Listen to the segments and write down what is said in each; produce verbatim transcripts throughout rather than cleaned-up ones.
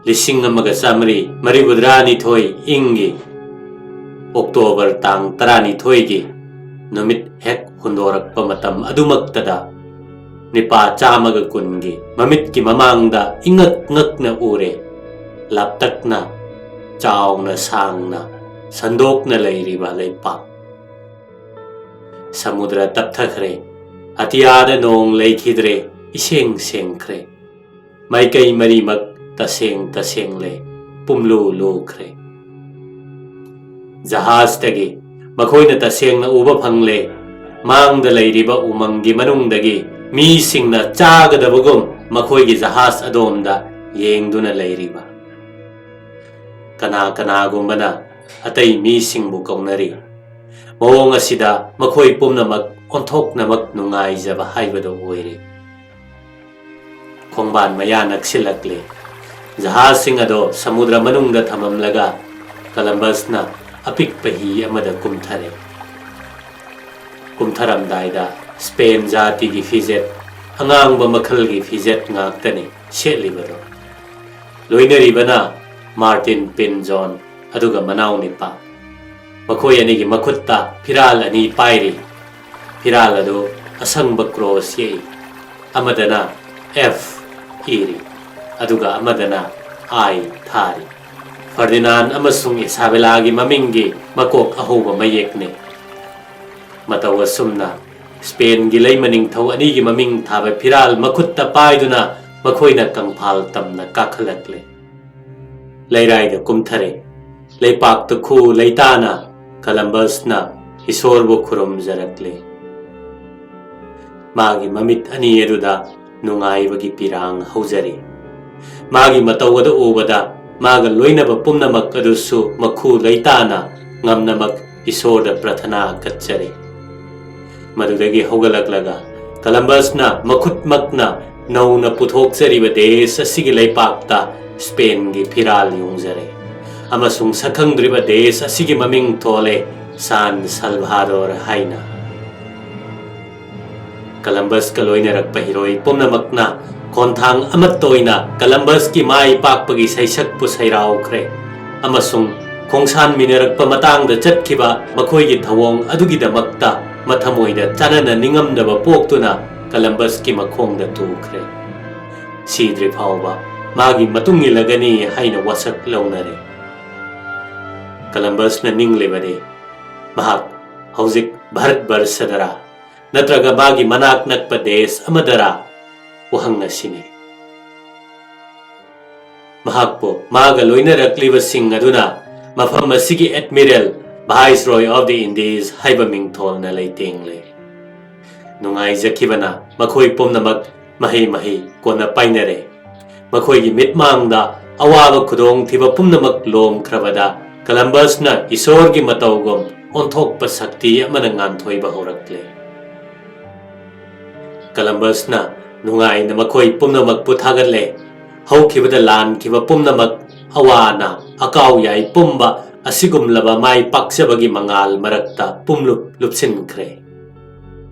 ꯂꯤꯁꯤꯡ ꯑꯃꯒ ꯆꯥꯃꯔꯤ ꯃꯔꯤꯐꯨꯇꯔꯥꯅꯤꯊꯣꯏ ꯏꯪꯒꯤ ꯑꯣꯛꯇꯣꯕꯔ ꯇꯥꯡ ꯇꯔꯥꯅꯤꯊꯣꯏꯒꯤ ꯅꯨꯃꯤꯠ ꯍꯦꯛ ꯍꯨꯟꯗꯣꯔꯛꯄ ꯃꯇꯝ ꯑꯗꯨꯃꯛꯇꯗ ꯅꯤꯄꯥ ꯆꯥꯝꯃꯒ ꯀꯨꯟꯒꯤ ꯃꯃꯤꯠꯀꯤ ꯃꯃꯥꯡꯗ ꯏꯉꯛ ꯉꯛꯅ ꯎꯔꯦ, ꯂꯥꯞꯇꯛꯅ, ꯆꯥꯎꯅ, ꯁꯥꯡꯅ, ꯁꯟꯗꯣꯛꯅ ꯂꯩꯔꯤꯕ ꯂꯩꯄꯥꯛ꯫ ꯁꯃꯨꯗ꯭ꯔ ꯇꯞꯊꯈ꯭ꯔꯦ, ꯑꯇꯤꯌꯥꯗ ꯅꯣꯡ ꯂꯩꯈꯤꯗ꯭ꯔꯦ, ꯏꯁꯦꯡ ꯁꯦꯡꯈ꯭ꯔꯦ꯫ ꯃꯥꯏꯀꯩ ꯃꯔꯤꯃꯛ ꯇꯁꯦꯡ ꯇꯁꯦꯡꯂꯦ, ꯄꯨꯝꯂꯨ ꯂꯨꯈ꯭ꯔꯦ꯫ ꯖꯍꯥꯖꯇꯒꯤ ꯃꯈꯣꯏꯅ ꯇꯁꯦꯡꯅ ꯎꯕ ꯐꯪꯂꯦ, ꯃꯥꯡꯗ ꯂꯩꯔꯤꯕ ꯎꯃꯪꯒꯤ ꯃꯅꯨꯡꯗꯒꯤ ꯃꯤꯁꯤꯡꯅ ꯆꯥꯒꯗꯕꯒꯨꯝ ꯃꯈꯣꯏꯒꯤ ꯖꯍꯥꯖ ꯑꯗꯣꯝꯗ ꯌꯦꯡꯗꯨꯅ ꯂꯩꯔꯤꯕ꯫ ꯀꯅꯥ ꯀꯅꯥꯒꯨꯝꯕꯅ ꯑꯇꯩ ꯃꯤꯁꯤꯡꯕꯨ ꯀꯧꯅꯔꯤ꯫ ꯃꯑꯣꯡ ꯑꯁꯤꯗ ꯃꯈꯣꯏ ꯄꯨꯝꯅꯃꯛ ꯑꯣꯟꯊꯣꯛꯅꯃꯛ ꯅꯨꯡꯉꯥꯏꯖꯕ ꯍꯥꯏꯕꯗꯨ ꯑꯣꯏꯔꯦ꯫ ꯈꯣꯡꯕꯥꯟ ꯃꯌꯥ ꯅꯛꯁꯤꯜꯂꯛꯂꯦ꯫ ꯖꯍꯥꯖꯁꯤꯡ ꯑꯗꯣ ꯁꯃꯨꯗ꯭ꯔ ꯃꯅꯨꯡꯗ ꯊꯝꯃꯝꯂꯒ ꯀꯂꯝꯕꯁꯅ ꯑꯄꯤꯛꯄ ꯍꯤ ꯑꯃꯗ ꯀꯨꯝꯊꯔꯦ꯫ ꯀꯨꯝꯊꯔꯝꯗꯥꯏꯗ ꯁ꯭ꯄꯦꯟ ꯖꯥꯇꯤꯒꯤ ꯐꯤꯖꯦꯠ, ꯑꯉꯥꯡꯕ ꯃꯈꯜꯒꯤ ꯐꯤꯖꯦꯠ ꯉꯥꯛꯇꯅꯤ ꯁꯦꯠꯂꯤꯕꯗꯣ꯫ ꯂꯣꯏꯅꯔꯤꯕꯅ ꯃꯥꯔꯇꯤꯟ ꯄꯤꯟꯖꯣꯟ ꯑꯗꯨꯒ ꯃꯅꯥꯎ ꯅꯤꯄꯥ꯫ ꯃꯈꯣꯏ ꯑꯅꯤꯒꯤ ꯃꯈꯨꯠꯇ ꯐꯤꯔꯥꯜ ꯑꯅꯤ ꯄꯥꯏꯔꯤ꯫ ꯐꯤꯔꯥꯜ ꯑꯗꯨ ꯑꯁꯪꯕ ꯀ꯭ꯔꯣꯁ ꯌꯦꯛꯏ꯫ ꯑꯃꯗꯅ ꯑꯦꯐ ꯏꯔꯤ, ꯑꯗꯨꯒ ꯑꯃꯗꯅ ꯑꯥꯏ ꯊꯥꯔꯤ꯫ ꯐꯔꯗꯤꯅꯥꯟ ꯑꯃꯁꯨꯡ ꯏꯁꯥꯕꯦꯂꯥꯒꯤ ꯃꯃꯤꯡꯒꯤ ꯃꯀꯣꯛ ꯑꯍꯧꯕ ꯃꯌꯦꯛꯅꯤ꯫ ꯃꯇꯧ ꯑꯁꯨꯝꯅ ꯁ꯭ꯄꯦꯟꯒꯤ ꯂꯩꯃ ꯅꯤꯡꯊꯧ ꯑꯅꯤꯒꯤ ꯃꯃꯤꯡ ꯊꯥꯕ ꯐꯤꯔꯥꯜ ꯃꯈꯨꯠꯇ ꯄꯥꯏꯗꯨꯅ ꯃꯈꯣꯏꯅ ꯀꯪꯐꯥꯜ ꯇꯝꯅ ꯀꯥꯈꯠꯂꯛꯂꯦ꯫ ꯂꯩꯔꯥꯏꯗ ꯀꯨꯝꯊꯔꯦ꯫ ꯂꯩꯄꯥꯛꯇ ꯈꯨ ꯂꯩꯇꯥꯅ ꯀꯂꯝꯕꯁꯅ ꯏꯁꯣꯔꯕꯨ ꯈꯨꯔꯨꯝꯖꯔꯛꯂꯦ꯫ ꯃꯥꯒꯤ ꯃꯃꯤꯠ ꯑꯅꯤ ꯑꯗꯨꯗ ꯅꯨꯡꯉꯥꯏꯕꯒꯤ ꯄꯤꯔꯥꯡ ꯍꯧꯖꯔꯤ꯫ ꯃꯥꯒꯤ ꯃꯇꯧ ꯑꯗꯨ ꯎꯕꯗ ꯃꯥꯒ ꯂꯣꯏꯅꯕ ꯄꯨꯝꯅꯃꯛ ꯑꯗꯨꯁꯨ ꯃꯈꯨ ꯂꯩꯇꯥꯅ ꯉꯝꯅꯃꯛ ꯏꯁꯣꯔꯗ ꯄ꯭ꯔꯊꯅꯥ ꯀꯠꯆꯔꯤ꯫ ꯃꯗꯨꯗꯒꯤ ꯍꯧꯒꯠꯂꯛꯂꯒ ꯀꯂꯝꯕꯁꯅ ꯃꯈꯨꯠꯃꯛꯅ ꯅꯧꯅ ꯄꯨꯊꯣꯛꯆꯔꯤꯕ ꯗꯦꯁ ꯑꯁꯤꯒꯤ ꯂꯩꯄꯥꯛꯇ ꯁ꯭ꯄꯦꯟꯒꯤ ꯐꯤꯔꯥꯜ ꯌꯨꯡꯖꯔꯦ ꯑꯃꯁꯨꯡ ꯁꯛꯈꯪꯗ꯭ꯔꯤꯕ ꯗꯦꯁ ꯑꯁꯤꯒꯤ ꯃꯃꯤꯡ ꯊꯣꯜꯂꯦ ꯁꯥꯟ ꯁꯜꯚꯥꯗꯣꯔ ꯍꯥꯏꯅ꯫ ꯀꯂꯝꯕꯁꯀ ꯂꯣꯏꯅꯔꯛꯄ ꯍꯤꯔꯣꯏ ꯄꯨꯝꯅꯃꯛꯅ ꯈꯣꯟꯊꯥꯡ ꯑꯃꯠꯇ ꯑꯣꯏꯅ ꯀꯂꯝꯕꯁꯀꯤ ꯃꯥꯏ ꯄꯥꯛꯄꯒꯤ ꯁꯩꯁꯛꯄꯨ ꯁꯩꯔꯥꯎꯈ꯭ꯔꯦ, ꯑꯃꯁꯨꯡ ꯈꯣꯡꯁꯥꯟꯃꯤꯟꯅꯔꯛꯄ ꯃꯇꯥꯡꯗ ꯆꯠꯈꯤꯕ ꯃꯈꯣꯏꯒꯤ ꯊꯧꯑꯣꯡ ꯑꯗꯨꯒꯤꯗꯃꯛꯇ ꯃꯊꯃꯣꯏꯗ ꯆꯥꯅꯅ ꯅꯤꯡꯉꯝꯗꯕ ꯄꯣꯛꯇꯨꯅ ꯀꯂꯝꯕꯁꯀꯤ ꯃꯈꯣꯡꯗ ꯇꯨꯈ꯭ꯔꯦ꯫ ꯁꯤꯗ꯭ꯔꯤ ꯐꯥꯎꯕ ꯃꯥꯒꯤ ꯃꯇꯨꯡ ꯏꯜꯂꯒꯅꯤ ꯍꯥꯏꯅ ꯋꯥꯁꯛ ꯂꯧꯅꯔꯦ꯫ ꯀꯂꯝꯕꯁꯅ ꯅꯤꯡꯂꯤꯕꯗꯤ ꯃꯍꯥꯛ ꯍꯧꯖꯤꯛ ꯚꯥꯔꯠ ꯕꯔꯁꯗꯔꯥ ꯅꯠꯇ꯭ꯔꯒ ꯃꯥꯒꯤ ꯃꯅꯥꯛ ꯅꯛꯄ ꯗꯦꯁ ꯑꯃꯗꯔꯥ? ꯋꯥꯍꯪ ꯑꯁꯤꯅꯤ꯫ ꯃꯍꯥꯛꯄꯨ ꯃꯥꯒ ꯂꯣꯏꯅꯔꯛꯂꯤꯕꯁꯤꯡ ꯑꯗꯨꯅ ꯃꯐꯝ ꯑꯁꯤꯒꯤ Admiral, Viceroy of the Indies ꯍꯥꯏꯕ ꯃꯤꯡꯊꯣꯜꯅ ꯂꯩꯇꯦꯡꯂꯦ꯫ ꯅꯨꯡꯉꯥꯏꯖꯈꯤꯕꯅ ꯃꯈꯣꯏ ꯄꯨꯝꯅꯃꯛ ꯃꯍꯩ ꯃꯍꯩ ꯀꯣꯟꯅ ꯄꯥꯏꯅꯔꯦ꯫ ꯃꯈꯣꯏꯒꯤ ꯃꯤꯠꯃꯥꯡꯗ ꯑꯋꯥꯕ ꯈꯨꯗꯣꯡꯊꯤꯕ ꯄꯨꯝꯅꯃꯛ ꯂꯣꯝꯈ꯭ꯔꯕꯗ ꯀꯂꯝꯕꯁꯅ ꯏꯁꯣꯔꯒꯤ ꯃꯇꯧꯒꯨꯝ ꯑꯣꯟꯊꯣꯛꯄ ꯁꯛꯇꯤ ꯑꯃꯅ ꯉꯥꯟꯊꯣꯏꯕ ꯍꯧꯔꯛꯂꯦ꯫ ꯀꯂꯝꯕꯁꯅ ꯅꯨꯡꯉꯥꯏꯅ ꯃꯈꯣꯏ ꯄꯨꯝꯅꯃꯛꯄꯨ ꯊꯥꯒꯠꯂꯦ꯫ ꯍꯧꯈꯤꯕꯗ ꯂꯥꯟꯈꯤꯕ ꯄꯨꯝꯅꯃꯛ, ꯑꯋꯥ ꯑꯅꯥ, ꯑꯀꯥꯎ ꯌꯥꯏ ꯄꯨꯝꯕ ꯑꯁꯤꯒꯨꯝꯂꯕ ꯃꯥꯏ ꯄꯥꯛꯆꯕꯒꯤ ꯃꯉꯥꯜ ꯃꯔꯛꯇ ꯄꯨꯝꯂꯨꯞ ꯂꯨꯞꯁꯤꯟꯈ꯭ꯔꯦ꯫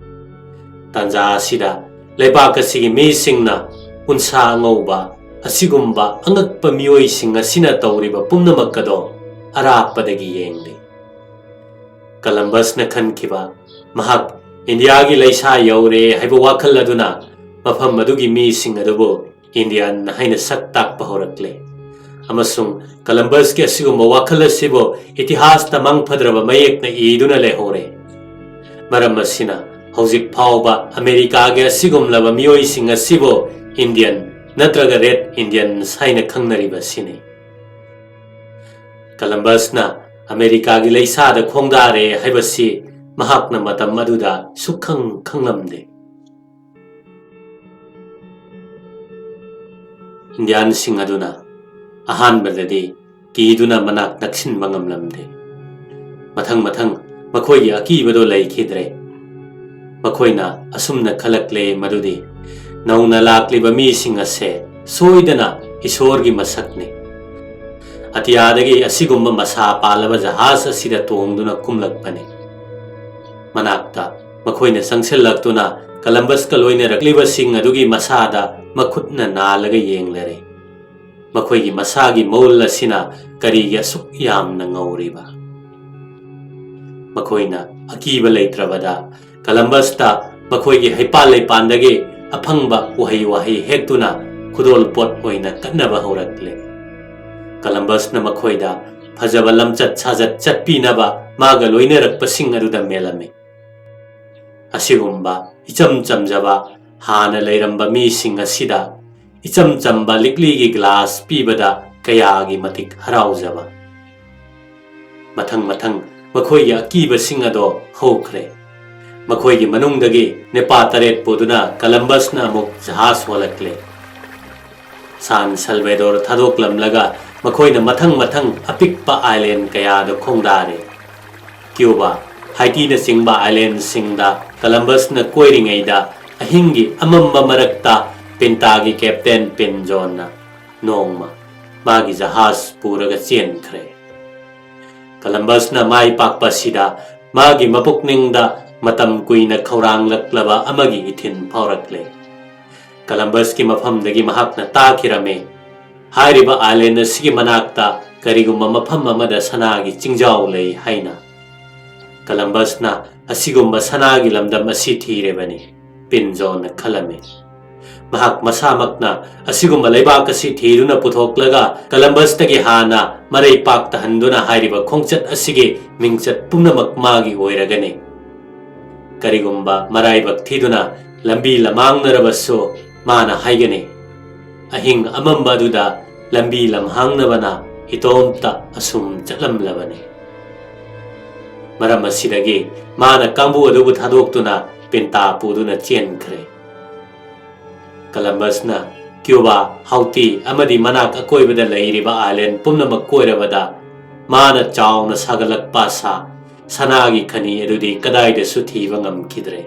ꯇꯥꯟꯖꯥ ꯑꯁꯤꯗ ꯂꯩꯕꯥꯛ ꯑꯁꯤꯒꯤ ꯃꯤꯁꯤꯡꯅ ꯎꯟꯁꯥ ꯑꯉꯧꯕ ꯑꯁꯤꯒꯨꯝꯕ ꯑꯉꯛꯄ ꯃꯤꯑꯣꯏꯁꯤꯡ ꯑꯁꯤꯅ ꯇꯧꯔꯤꯕ ꯄꯨꯝꯅꯃꯛ ꯑꯗꯣ ꯑꯔꯥꯞꯄꯗꯒꯤ ꯌꯦꯡꯂꯤ꯫ ꯀꯂꯝꯕꯁꯅ ꯈꯟꯈꯤꯕ, ꯃꯍꯥꯛ ꯏꯟꯗꯤꯌꯥꯒꯤ ꯂꯩꯁꯥ ꯌꯧꯔꯦ ꯍꯥꯏꯕ ꯋꯥꯈꯜ ꯑꯗꯨꯅ ꯃꯐꯝ ꯑꯗꯨꯒꯤ ꯃꯤꯁꯤꯡ ꯑꯗꯨꯕꯨ ꯏꯟꯗꯤꯌꯟ ꯍꯥꯏꯅ ꯁꯛ ꯇꯥꯛꯄ ꯍꯧꯔꯛꯂꯦ꯫ ꯑꯃꯁꯨꯡ ꯀꯂꯝꯕꯁꯀꯤ ꯑꯁꯤꯒꯨꯝꯕ ꯋꯥꯈꯜ ꯑꯁꯤꯕꯨ ꯏꯇꯤꯍꯥꯁꯇ ꯃꯪ ꯐꯗ꯭ꯔꯕ ꯃꯌꯦꯛꯅ ꯏꯗꯨꯅ ꯂꯩꯍꯧꯔꯦ꯫ ꯃꯔꯝ ꯑꯁꯤꯅ ꯍꯧꯖꯤꯛ ꯐꯥꯎꯕ ꯑꯃꯦꯔꯤꯀꯥꯒꯤ ꯑꯁꯤꯒꯨꯝꯂꯕ ꯃꯤꯑꯣꯏꯁꯤꯡ ꯑꯁꯤꯕꯨ ꯏꯟꯗꯤꯌꯟ ꯅꯠꯇ꯭ꯔꯒ ꯔꯦꯗ ꯏꯟꯗꯤꯌꯟꯁ ꯍꯥꯏꯅ ꯈꯪꯅꯔꯤꯕ ꯑꯁꯤꯅꯤ꯫ ꯀꯂꯝꯕꯁꯅ ꯑꯃꯦꯔꯤꯀꯥꯒꯤ ꯂꯩꯁꯥꯗ ꯈꯣꯡꯗꯥꯔꯦ ꯍꯥꯏꯕꯁꯤ ꯃꯍꯥꯛꯅ ꯃꯇꯝ ꯑꯗꯨꯗ ꯁꯨꯛꯈꯪ ꯈꯪꯂꯝꯗꯦ꯫ ꯏꯟꯗꯤꯌꯥꯟꯁꯤꯡ ꯑꯗꯨꯅ ꯑꯍꯥꯟꯕꯗꯗꯤ ꯀꯤꯗꯨꯅ ꯃꯅꯥꯛ ꯅꯛꯁꯤꯟꯕ ꯉꯝꯂꯝꯗꯦ꯫ ꯃꯊꯪ ꯃꯊꯪ ꯃꯈꯣꯏꯒꯤ ꯑꯀꯤꯕꯗꯣ ꯂꯩꯈꯤꯗ꯭ꯔꯦ꯫ ꯃꯈꯣꯏꯅ ꯑꯁꯨꯝꯅ ꯈꯜꯂꯛꯂꯦ ꯃꯗꯨꯗꯤ ꯅꯧꯅ ꯂꯥꯛꯂꯤꯕ ꯃꯤꯁꯤꯡ ꯑꯁꯦ ꯁꯣꯏꯗꯅ ꯏꯁꯣꯔꯒꯤ ꯃꯁꯛꯅꯤ꯫ ꯑꯇꯤꯌꯥꯗꯒꯤ ꯑꯁꯤꯒꯨꯝꯕ ꯃꯁꯥ ꯄꯥꯜꯂꯕ ꯖꯍꯥꯖ ꯑꯁꯤꯗ ꯇꯣꯡꯗꯨꯅ ꯀꯨꯝꯂꯛꯄꯅꯤ꯫ ꯃꯅꯥꯛꯇ ꯃꯈꯣꯏꯅ ꯆꯪꯁꯤꯜꯂꯛꯇꯨꯅ ꯀꯂꯝꯕꯁꯀ ꯂꯣꯏꯅꯔꯛꯂꯤꯕꯁꯤꯡ ꯑꯗꯨꯒꯤ ꯃꯁꯥꯗ ꯃꯈꯨꯠꯅ ꯅꯥꯜꯂꯒ ꯌꯦꯡꯂꯔꯦ꯫ ꯃꯈꯣꯏꯒꯤ ꯃꯁꯥꯒꯤ ꯃꯎꯜ ꯑꯁꯤꯅ ꯀꯔꯤꯒꯤ ꯑꯁꯨꯛ ꯌꯥꯝꯅ ꯉꯧꯔꯤꯕ? ꯃꯈꯣꯏꯅ ꯑꯀꯤꯕ ꯂꯩꯇ꯭ꯔꯕꯗ ꯀꯂꯝꯕꯁꯇ ꯃꯈꯣꯏꯒꯤ ꯍꯩꯄꯥꯜ ꯂꯩꯄꯥꯟꯗꯒꯤ ꯑꯐꯪꯕ ꯎꯍꯩ ꯋꯥꯍꯩ ꯍꯦꯛꯇꯨꯅ ꯈꯨꯗꯣꯜꯄꯣꯠ ꯑꯣꯏꯅ ꯀꯠꯅꯕ ꯍꯧꯔꯛꯂꯦ꯫ ꯀꯂꯝꯕꯁꯅ ꯃꯈꯣꯏꯗ ꯐꯖꯕ ꯂꯝꯆꯠ ꯁꯥꯖꯠ ꯆꯠꯄꯤꯅꯕ ꯃꯥꯒ ꯂꯣꯏꯅꯔꯛꯄꯁꯤꯡ ꯑꯗꯨꯗ ꯃꯦꯜꯂꯝꯃꯤ꯫ ꯑꯁꯤꯒꯨꯝꯕ ꯏꯆꯝ ꯆꯝꯖꯕ ꯍꯥꯟꯅ ꯂꯩꯔꯝꯕ ꯃꯤꯁꯤꯡ ꯑꯁꯤꯗ ꯏꯆꯝ ꯆꯝꯕ ꯂꯤꯛꯂꯤꯒꯤ ꯒ꯭ꯂꯥꯁ ꯄꯤꯕꯗ ꯀꯌꯥꯒꯤ ꯃꯇꯤꯛ ꯍꯔꯥꯎꯖꯕ꯫ ꯃꯊꯪ ꯃꯊꯪ ꯃꯈꯣꯏꯒꯤ ꯑꯀꯤꯕꯁꯤꯡ ꯑꯗꯣ ꯍꯧꯈ꯭ꯔꯦ꯫ ꯃꯈꯣꯏꯒꯤ ꯃꯅꯨꯡꯗꯒꯤ ꯅꯦꯄꯥ ꯇꯔꯦꯠ ꯄꯨꯗꯨꯅ ꯀꯂꯝꯕꯁꯅ ꯑꯃꯨꯛ ꯖꯍꯥꯖ ꯍꯣꯜꯂꯛꯂꯦ꯫ ꯁꯥꯟ ꯁꯜꯕꯦꯗꯣꯔ ꯊꯥꯗꯣꯛꯂꯝꯂꯒ ꯃꯈꯣꯏꯅ ꯃꯊꯪ ꯃꯊꯪ ꯑꯄꯤꯛꯄ ꯑꯥꯏꯂꯦꯟ ꯀꯌꯥꯗ ꯈꯣꯡꯗꯥꯔꯦ꯫ ꯀ꯭ꯌꯨꯕꯥ, ꯍꯥꯏꯇꯤꯅꯆꯤꯡꯕ ꯑꯥꯏꯂꯦꯟꯁꯤꯡꯗ ꯀꯂꯝꯕꯁꯅ ꯀꯣꯏꯔꯤꯉꯩꯗ ꯑꯍꯤꯡꯒꯤ ꯑꯃꯝꯕ ꯃꯔꯛꯇ ꯄꯤꯟꯇꯥꯒꯤ ꯀꯦꯞꯇꯦꯟ ꯄꯤꯟꯖꯣꯟꯅ ꯅꯣꯡꯃ ꯃꯥꯒꯤ ꯖꯍꯥꯖ ꯄꯨꯔꯒ ꯆꯦꯟꯈ꯭ꯔꯦ꯫ ꯀꯂꯝꯕꯁꯅ ꯃꯥꯏ ꯄꯥꯛꯄ ꯑꯁꯤꯗ ꯃꯥꯒꯤ ꯃꯄꯨꯛꯅꯤꯡꯗ ꯃꯇꯝ ꯀꯨꯏꯅ ꯈꯧꯔꯥꯡꯂꯛꯂꯕ ꯑꯃꯒꯤ ꯏꯊꯤꯟ ꯐꯥꯎꯔꯛꯂꯦ꯫ ꯀꯂꯝꯕꯁꯀꯤ ꯃꯐꯝꯗꯒꯤ ꯃꯍꯥꯛꯅ ꯇꯥꯈꯤꯔꯝꯃꯤ, ꯍꯥꯏꯔꯤꯕ ꯑꯥꯏꯂꯦꯟ ꯑꯁꯤꯒꯤ ꯃꯅꯥꯛꯇ ꯀꯔꯤꯒꯨꯝꯕ ꯃꯐꯝ ꯑꯃꯗ ꯁꯅꯥꯒꯤ ꯆꯤꯡꯖꯥꯎ ꯂꯩ ꯍꯥꯏꯅ꯫ ꯀꯂꯝꯕꯁꯅ ꯑꯁꯤꯒꯨꯝꯕ ꯁꯅꯥꯒꯤ ꯂꯝꯗꯝ ꯑꯁꯤ ꯊꯤꯔꯦꯕꯅꯤ, ꯄꯤꯟꯖꯣꯟꯅ ꯈꯜꯂꯝꯃꯤ꯫ ꯃꯍꯥꯛ ꯃꯁꯥꯃꯛꯅ ꯑꯁꯤꯒꯨꯝꯕ ꯂꯩꯕꯥꯛ ꯑꯁꯤ ꯊꯤꯗꯨꯅ ꯄꯨꯊꯣꯛꯂꯒ ꯀꯂꯝꯕꯁꯇꯒꯤ ꯍꯥꯟꯅ ꯃꯔꯩ ꯄꯥꯛ ꯇꯥꯍꯟꯗꯨꯅ ꯍꯥꯏꯔꯤꯕ ꯈꯣꯡꯆꯠ ꯑꯁꯤꯒꯤ ꯃꯤꯡꯆꯠ ꯄꯨꯝꯅꯃꯛ ꯃꯥꯒꯤ ꯑꯣꯏꯔꯒꯅꯤ꯫ ꯀꯔꯤꯒꯨꯝꯕ ꯃꯔꯥꯏꯕꯛ ꯊꯤꯗꯨꯅ ꯂꯝꯕꯤ ꯂꯃꯥꯡꯅꯔꯕꯁꯨ ꯃꯥꯅ ꯍꯥꯏꯒꯅꯤ, "ꯑꯍꯤꯡ ꯑꯃꯝꯕ ꯑꯗꯨꯗ ꯂꯝꯕꯤ ꯂꯝꯍꯥꯡꯅꯕꯅ ꯏꯇꯣꯝꯇ ꯑꯁꯨꯝ ꯆꯠꯂꯝꯂꯕꯅꯤ"꯫ ꯃꯔꯝ ꯑꯁꯤꯗꯒꯤ ꯃꯥꯅ ꯀꯥꯡꯕꯨ ꯑꯗꯨꯕꯨ ꯊꯥꯗꯣꯛꯇꯨꯅ ꯄꯤꯟꯇꯥ ꯄꯨꯗꯨꯅ ꯆꯦꯟꯈ꯭ꯔꯦ꯫ ꯀꯂꯝꯕꯁꯅ ꯀ꯭ꯌꯨꯕꯥ, ꯍꯥꯎꯇꯤ ꯑꯃꯗꯤ ꯃꯅꯥꯛ ꯑꯀꯣꯏꯕꯗ ꯂꯩꯔꯤꯕ ꯑꯥꯏꯂꯦꯟ ꯄꯨꯝꯅꯃꯛ ꯀꯣꯏꯔꯕꯗ ꯃꯥꯅ ꯆꯥꯎꯅ ꯁꯥꯒꯠꯂꯛꯄ ꯁꯥ ꯁꯅꯥꯒꯤ ꯈꯅꯤ ꯑꯗꯨꯗꯤ ꯀꯗꯥꯏꯗꯁꯨ ꯊꯤꯕ ꯉꯝꯈꯤꯗ꯭ꯔꯦ꯫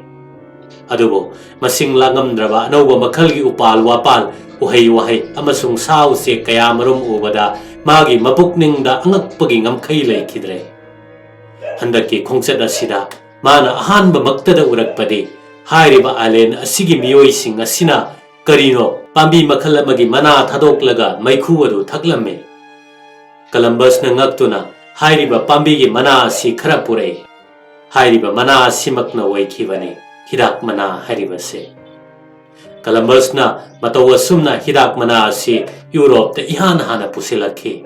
ꯑꯗꯨꯕꯨ ꯃꯁꯤꯡ ꯂꯥꯛꯉꯝꯗ꯭ꯔꯕ ꯑꯅꯧꯕ ꯃꯈꯜꯒꯤ ꯎꯄꯥꯜ ꯋꯥꯄꯥꯜ, ꯎꯍꯩ ꯋꯥꯍꯩ ꯑꯃꯁꯨꯡ ꯁꯥ ꯎꯆꯦꯛ ꯀꯌꯥ ꯃꯔꯨꯝ ꯎꯕꯗ ꯃꯥꯒꯤ ꯃꯄꯨꯛꯅꯤꯡꯗ ꯑꯉꯛꯄꯒꯤ ꯉꯝꯈꯩ ꯂꯩꯈꯤꯗ꯭ꯔꯦ꯫ ꯍꯟꯗꯛꯀꯤ ꯈꯣꯡꯆꯠ ꯑꯁꯤꯗ ꯃꯥꯅ ꯑꯍꯥꯟꯕꯃꯛꯇꯗ ꯎꯔꯛꯄꯗꯤ ꯍꯥꯏꯔꯤꯕ ꯑꯥꯏꯂꯦꯟ ꯑꯁꯤꯒꯤ ꯃꯤꯑꯣꯏꯁꯤꯡ ꯑꯁꯤꯅ ꯀꯔꯤꯅꯣ, ꯄꯥꯝꯕꯤ ꯃꯈꯜ ꯑꯃꯒꯤ ꯃꯅꯥ ꯊꯥꯗꯣꯛꯂꯒ ꯃꯩꯈꯨ ꯑꯗꯨ ꯊꯛꯂꯝꯃꯤ꯫ ꯀꯂꯝꯕꯁꯅ ꯉꯛꯇꯨꯅ ꯍꯥꯏꯔꯤꯕ ꯄꯥꯝꯕꯤꯒꯤ ꯃꯅꯥ ꯑꯁꯤ ꯈꯔ ꯄꯨꯔꯛꯏ꯫ ꯍꯥꯏꯔꯤꯕ ꯃꯅꯥ ꯑꯁꯤꯃꯛꯅ ꯑꯣꯏꯈꯤꯕꯅꯤ ꯍꯤꯗꯥꯛ ꯃꯅꯥ ꯍꯥꯏꯔꯤꯕꯁꯦ꯫ ꯀꯂꯝꯕꯁꯅ ꯃꯇꯧ ꯑꯁꯨꯝꯅ ꯍꯤꯗꯥꯛ ꯃꯅꯥ ꯑꯁꯤ ꯌꯨꯔꯣꯞꯇ ꯏꯍꯥꯟ ꯍꯥꯟꯅ ꯄꯨꯁꯤꯜꯂꯛꯈꯤ꯫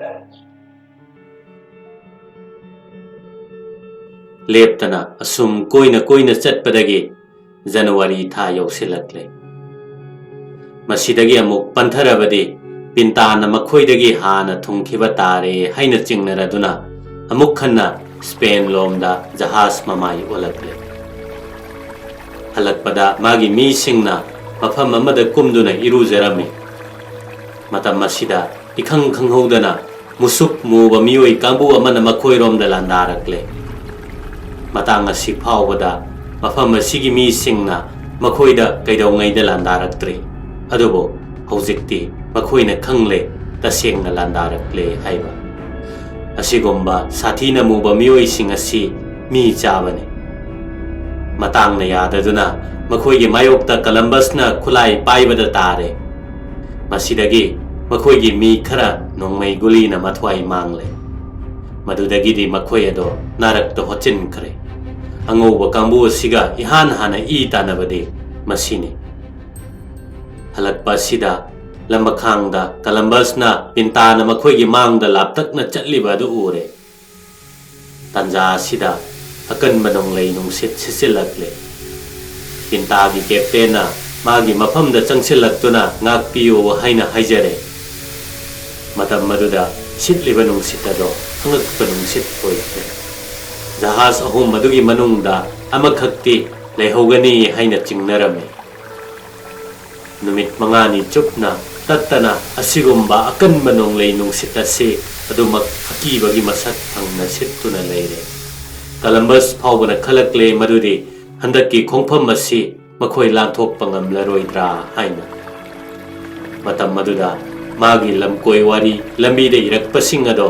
ꯂꯦꯞꯇꯅ ꯑꯁꯨꯝ ꯀꯣꯏꯅ ꯀꯣꯏꯅ ꯆꯠꯄꯗꯒꯤ ꯖꯅꯋꯥꯔꯤ ꯊꯥ ꯌꯧꯁꯤꯜꯂꯛꯂꯦ꯫ ꯃꯁꯤꯗꯒꯤ ꯑꯃꯨꯛ ꯄꯟꯊꯔꯕꯗꯤ ꯄꯤꯟꯇꯥꯅ ꯃꯈꯣꯏꯗꯒꯤ ꯍꯥꯟꯅ ꯊꯨꯡꯈꯤꯕ ꯇꯥꯔꯦ ꯍꯥꯏꯅ ꯆꯤꯡꯅꯔꯗꯨꯅ ꯑꯃꯨꯛ ꯍꯟꯅ ꯁ꯭ꯄꯦꯟ ꯂꯣꯝꯗ ꯖꯍꯥꯖ ꯃꯃꯥꯏ ꯑꯣꯜꯂꯛꯂꯦ꯫ ꯍꯜꯂꯛꯄꯗ ꯃꯥꯒꯤ ꯃꯤꯁꯤꯡꯅ ꯃꯐꯝ ꯑꯃꯗ ꯀꯨꯝꯗꯨꯅ ꯏꯔꯨꯖꯔꯝꯃꯤ꯫ ꯃꯇꯝ ꯑꯁꯤꯗ ꯏꯈꯪ ꯈꯪꯍꯧꯗꯅ ꯃꯨꯁꯨꯛ ꯃꯨꯕ ꯃꯤꯑꯣꯏ ꯀꯥꯡꯕꯨ ꯑꯃꯅ ꯃꯈꯣꯏꯔꯣꯝꯗ ꯂꯥꯟꯗꯥꯔꯛꯂꯦ꯫ ꯃꯇꯥꯡ ꯑꯁꯤ ꯐꯥꯎꯕꯗ ꯃꯐꯝ ꯑꯁꯤꯒꯤ ꯃꯤꯁꯤꯡꯅ ꯃꯈꯣꯏꯗ ꯀꯩꯗꯧꯉꯩꯗ ꯂꯥꯟꯗꯥꯔꯛꯇ꯭ꯔꯤ꯫ ꯑꯗꯨꯕꯨ ꯍꯧꯖꯤꯛꯇꯤ ꯃꯈꯣꯏꯅ ꯈꯪꯂꯦ, ꯇꯁꯦꯡꯅ ꯂꯥꯟꯗꯥꯔꯛꯂꯦ ꯍꯥꯏꯕ꯫ ꯑꯁꯤꯒꯨꯝꯕ ꯁꯥꯊꯤꯅ ꯃꯨꯕ ꯃꯤꯑꯣꯏꯁꯤꯡ ꯑꯁꯤ ꯃꯤ ꯆꯥꯕꯅꯤ꯫ ꯃꯇꯥꯡꯅ ꯌꯥꯗꯗꯨꯅ ꯃꯈꯣꯏꯒꯤ ꯃꯥꯌꯣꯛꯇ ꯀꯂꯝꯕꯁꯅ ꯈꯨꯠꯂꯥꯏ ꯄꯥꯏꯕꯗ ꯇꯥꯔꯦ꯫ ꯃꯁꯤꯗꯒꯤ ꯃꯈꯣꯏꯒꯤ ꯃꯤ ꯈꯔ ꯅꯣꯡꯃꯩ ꯒꯨꯂꯤꯅ ꯃꯊ꯭ꯋꯥꯏ ꯃꯥꯡꯂꯦ꯫ ꯃꯗꯨꯗꯒꯤꯗꯤ ꯃꯈꯣꯏ ꯑꯗꯣ ꯅꯥꯔꯛꯇ ꯍꯣꯠꯆꯤꯟꯈ꯭ꯔꯦ꯫ ꯑꯉꯧꯕ ꯀꯥꯡꯕꯨ ꯑꯁꯤꯒ ꯏꯍꯥꯟ ꯍꯥꯟꯅ ꯏ ꯇꯥꯟꯅꯕꯗꯤ ꯃꯁꯤꯅꯤ꯫ ꯍꯜꯂꯛꯄ ꯑꯁꯤꯗ ꯂꯝꯕꯈꯥꯡꯗ ꯀꯂꯝꯕꯁꯅ ꯄꯤꯟꯇꯥꯅ ꯃꯈꯣꯏꯒꯤ ꯃꯥꯡꯗ ꯂꯥꯞꯇꯛꯅ ꯆꯠꯂꯤꯕ ꯑꯗꯨ ꯎꯔꯦ꯫ ꯇꯥꯟꯖꯥ ꯑꯁꯤꯗ ꯑꯀꯟꯕ ꯅꯣꯡꯂꯩ ꯅꯨꯡꯁꯤꯠ ꯁꯤꯠꯆꯤꯜꯂꯛꯂꯦ꯫ ꯄꯤꯟꯇꯥꯒꯤ ꯀꯦꯞꯇꯦꯟꯅ ꯃꯥꯒꯤ ꯃꯐꯝꯗ ꯆꯪꯁꯤꯜꯂꯛꯇꯨꯅ ꯉꯥꯛꯄꯤꯌꯨ ꯍꯥꯏꯅ ꯍꯥꯏꯖꯔꯦ꯫ ꯃꯇꯝ ꯑꯗꯨꯗ ꯁꯤꯠꯂꯤꯕ ꯅꯨꯡꯁꯤꯠ ꯑꯗꯣ ꯑꯉꯛꯄ ꯅꯨꯡꯁꯤꯠ ꯑꯣꯏꯈ꯭ꯔꯦ꯫ ꯖꯍꯥꯖ ꯑꯍꯨꯝ ꯑꯗꯨꯒꯤ ꯃꯅꯨꯡꯗ ꯑꯃꯈꯛꯇꯤ ꯂꯩꯍꯧꯒꯅꯤ ꯍꯥꯏꯅ ꯆꯤꯡꯅꯔꯝꯃꯤ꯫ ꯅꯨꯃꯤꯠ ꯃꯉꯥꯅꯤ ꯆꯨꯞꯅ ꯇꯠꯇꯅ ꯑꯁꯤꯒꯨꯝꯕ ꯑꯀꯟꯕ ꯅꯣꯡꯂꯩ ꯅꯨꯡꯁꯤꯠ ꯑꯁꯤ ꯑꯗꯨꯃꯛ ꯑꯀꯤꯕꯒꯤ ꯃꯁꯛ ꯐꯪꯅ ꯁꯤꯠꯇꯨꯅ ꯂꯩꯔꯦ꯫ ꯀꯂꯝꯕꯁ ꯐꯥꯎꯕꯅ ꯈꯜꯂꯛꯂꯦ ꯃꯗꯨꯗꯤ ꯍꯟꯗꯛꯀꯤ ꯈꯣꯡꯐꯝ ꯑꯁꯤ ꯃꯈꯣꯏ ꯂꯥꯟꯊꯣꯛꯄ ꯉꯝꯂꯔꯣꯏꯗ꯭ꯔꯥ ꯍꯥꯏꯅ꯫ ꯃꯇꯝ ꯑꯗꯨꯗ ꯃꯥꯒꯤ ꯂꯝꯀꯣꯏ ꯋꯥꯔꯤ ꯂꯝꯕꯤꯗ ꯏꯔꯛꯄꯁꯤꯡ ꯑꯗꯣ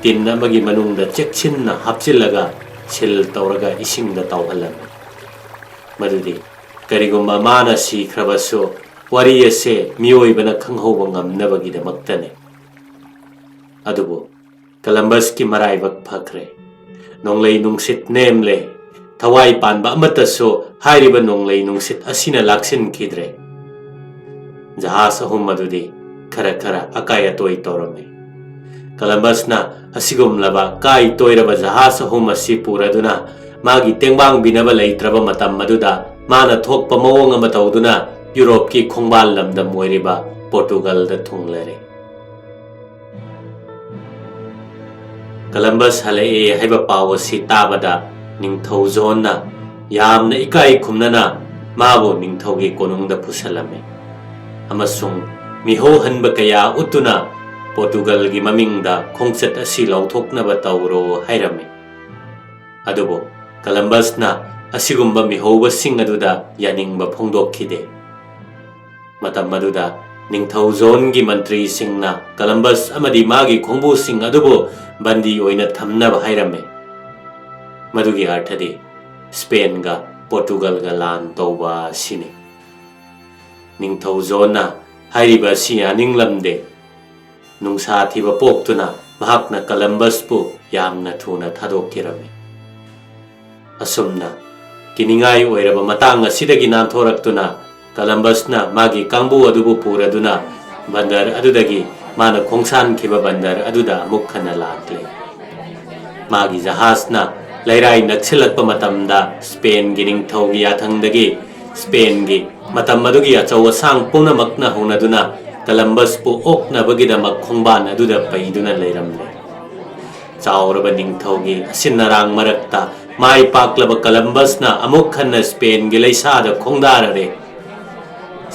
ꯇꯤꯟ ꯑꯃꯒꯤ ꯃꯅꯨꯡꯗ ꯆꯦꯛꯁꯤꯟꯅ ꯍꯥꯞꯆꯤꯜꯂꯒ ꯁꯤꯜ ꯇꯧꯔꯒ ꯏꯁꯤꯡꯗ ꯇꯥꯎꯍꯜꯂꯝꯃꯤ꯫ ꯃꯗꯨꯗꯤ ꯀꯔꯤꯒꯨꯝꯕ ꯃꯥꯅ ꯁꯤꯈ꯭ꯔꯕꯁꯨ ꯋꯥꯔꯤ ꯑꯁꯦ ꯃꯤꯑꯣꯏꯕꯅ ꯈꯪꯍꯧꯕ ꯉꯝꯅꯕꯒꯤꯗꯃꯛꯇꯅꯤ꯫ ꯑꯗꯨꯕꯨ ꯀꯂꯝꯕꯁꯀꯤ ꯃꯔꯥꯏꯕꯛ ꯐꯈ꯭ꯔꯦ꯫ ꯅꯣꯡꯂꯩ ꯅꯨꯡꯁꯤꯠ ꯅꯦꯝꯂꯦ꯫ ꯊꯋꯥꯏ ꯄꯥꯟꯕ ꯑꯃꯠꯇꯁꯨ ꯍꯥꯏꯔꯤꯕ ꯅꯣꯡꯂꯩ ꯅꯨꯡꯁꯤꯠ ꯑꯁꯤꯅ ꯂꯥꯛꯁꯤꯟꯈꯤꯗ꯭ꯔꯦ꯫ ꯖꯍꯥꯖ ꯑꯍꯨꯝ ꯑꯗꯨꯗꯤ ꯈꯔ ꯈꯔ ꯑꯀꯥꯏ ꯑꯇꯣꯏ ꯇꯧꯔꯝꯃꯤ꯫ ꯀꯂꯝꯕꯁꯅ ꯑꯁꯤꯒꯨꯝꯂꯕ ꯀꯥꯏ ꯇꯣꯏꯔꯕ ꯖꯍꯥꯖ ꯑꯍꯨꯝ ꯑꯁꯤ ꯄꯨꯔꯗꯨꯅ ꯃꯥꯒꯤ ꯇꯦꯡꯕꯥꯡꯕꯤꯅꯕ ꯂꯩꯇ꯭ꯔꯕ ꯃꯇꯝ ꯑꯗꯨꯗ ꯃꯥꯅ ꯊꯣꯛꯄ ꯃꯑꯣꯡ ꯑꯃ ꯇꯧꯗꯨꯅ ꯌꯨꯔꯣꯞꯀꯤ ꯈꯣꯡꯕꯥꯜ ꯂꯝꯗꯝ ꯑꯣꯏꯔꯤꯕ ꯄꯣꯔꯇꯨꯒꯜꯗ ꯊꯨꯡꯂꯔꯦ꯫ ꯀꯂꯝꯕꯁ ꯍꯜꯂꯛꯑꯦ ꯍꯥꯏꯕ ꯄꯥꯎ ꯑꯁꯤ ꯇꯥꯕꯗ ꯅꯤꯡꯊꯧ ꯖꯣꯟꯅ ꯌꯥꯝꯅ ꯏꯀꯥꯏ ꯈꯨꯝꯅꯅ ꯃꯥꯕꯨ ꯅꯤꯡꯊꯧꯒꯤ ꯀꯣꯅꯨꯡꯗ ꯄꯨꯁꯜꯂꯝꯃꯤ ꯑꯃꯁꯨꯡ ꯃꯤꯍꯧꯍꯟꯕ ꯀꯌꯥ ꯎꯠꯇꯨꯅ ꯄꯣꯔꯇꯨꯒꯜꯒꯤ ꯃꯃꯤꯡꯗ ꯈꯣꯡꯆꯠ ꯑꯁꯤ ꯂꯥꯎꯊꯣꯛꯅꯕ ꯇꯧꯔꯣ ꯍꯥꯏꯔꯝꯃꯤ꯫ ꯑꯗꯨꯕꯨ ꯀꯂꯝꯕꯁꯅ ꯑꯁꯤꯒꯨꯝꯕ ꯃꯤꯍꯧꯕꯁꯤꯡ ꯑꯗꯨꯗ ꯌꯥꯅꯤꯡꯕ ꯐꯣꯡꯗꯣꯛꯈꯤꯗꯦ꯫ ꯃꯇꯝ ꯑꯗꯨꯗ ꯅꯤꯡꯊꯧ ꯖꯣꯟꯒꯤ ꯃꯟꯇ꯭ꯔꯤꯁꯤꯡꯅ ꯀꯂꯝꯕꯁ ꯑꯃꯗꯤ ꯃꯥꯒꯤ ꯈꯣꯡꯕꯨꯁꯤꯡ ꯑꯗꯨꯕꯨ ꯕꯟꯗꯤ ꯑꯣꯏꯅ ꯊꯝꯅꯕ ꯍꯥꯏꯔꯝꯃꯤ꯫ ꯃꯗꯨꯒꯤ ꯑꯔꯊꯗꯤ ꯁ꯭ꯄꯦꯟꯒ ꯄꯣꯔꯇꯨꯒꯜꯒ ꯂꯥꯟ ꯇꯧꯕ ꯑꯁꯤꯅꯤ꯫ ꯅꯤꯡꯊꯧ ꯖꯣꯟꯅ ꯍꯥꯏꯔꯤꯕ ꯑꯁꯤ ꯌꯥꯅꯤꯡꯂꯝꯗꯦ꯫ ꯅꯨꯡꯁꯥ ꯊꯤꯕ ꯄꯣꯛꯇꯨꯅ ꯃꯍꯥꯛꯅ ꯀꯂꯝꯕꯁꯄꯨ ꯌꯥꯝꯅ ꯊꯨꯅ ꯊꯥꯗꯣꯛꯈꯤꯔꯝꯃꯤ꯫ ꯑꯁꯨꯝꯅ ꯀꯤꯅꯤꯡꯉꯥꯏ ꯑꯣꯏꯔꯕ ꯃꯇꯥꯡ ꯑꯁꯤꯗꯒꯤ ꯅꯥꯟꯊꯣꯔꯛꯇꯨꯅ ꯀꯂꯝꯕꯁꯅ ꯃꯥꯒꯤ ꯀꯥꯡꯕꯨ ꯑꯗꯨꯕꯨ ꯄꯨꯔꯗꯨꯅ ꯕꯟꯗꯔ ꯑꯗꯨꯗꯒꯤ ꯃꯥꯅ ꯈꯣꯡꯁꯥꯟꯈꯤꯕ ꯕꯟꯗꯔ ꯑꯗꯨꯗ ꯑꯃꯨꯛ ꯍꯟꯅ ꯂꯥꯛꯂꯦ꯫ ꯃꯥꯒꯤ ꯖꯍꯥꯖꯅ ꯂꯩꯔꯥꯏ ꯅꯛꯁꯤꯜꯂꯛꯄ ꯃꯇꯝꯗ ꯁ꯭ꯄꯦꯟꯒꯤ ꯅꯤꯡꯊꯧꯒꯤ ꯌꯥꯊꯪꯗꯒꯤ ꯁ꯭ꯄꯦꯟꯒꯤ ꯃꯇꯝ ꯑꯗꯨꯒꯤ ꯑꯆꯧ ꯑꯁꯥꯡ ꯄꯨꯝꯅꯃꯛꯅ ꯍꯧꯅꯗꯨꯅ ꯀꯂꯝꯕꯁꯄꯨ ꯑꯣꯛꯅꯕꯒꯤꯗꯃꯛ ꯈꯣꯡꯕꯥꯟ ꯑꯗꯨꯗ ꯄꯩꯗꯨꯅ ꯂꯩꯔꯝꯂꯦ꯫ ꯆꯥꯎꯔꯕ ꯅꯤꯡꯊꯧꯒꯤ ꯑꯁꯤꯟ ꯑꯔꯥꯡ ꯃꯔꯛꯇ ꯃꯥꯏ ꯄꯥꯛꯂꯕ ꯀꯂꯝꯕꯁꯅ ꯑꯃꯨꯛ ꯍꯟꯅ ꯁ꯭ꯄꯦꯟꯒꯤ ꯂꯩꯁꯥꯗ ꯈꯣꯡꯗꯥꯔꯔꯦ꯫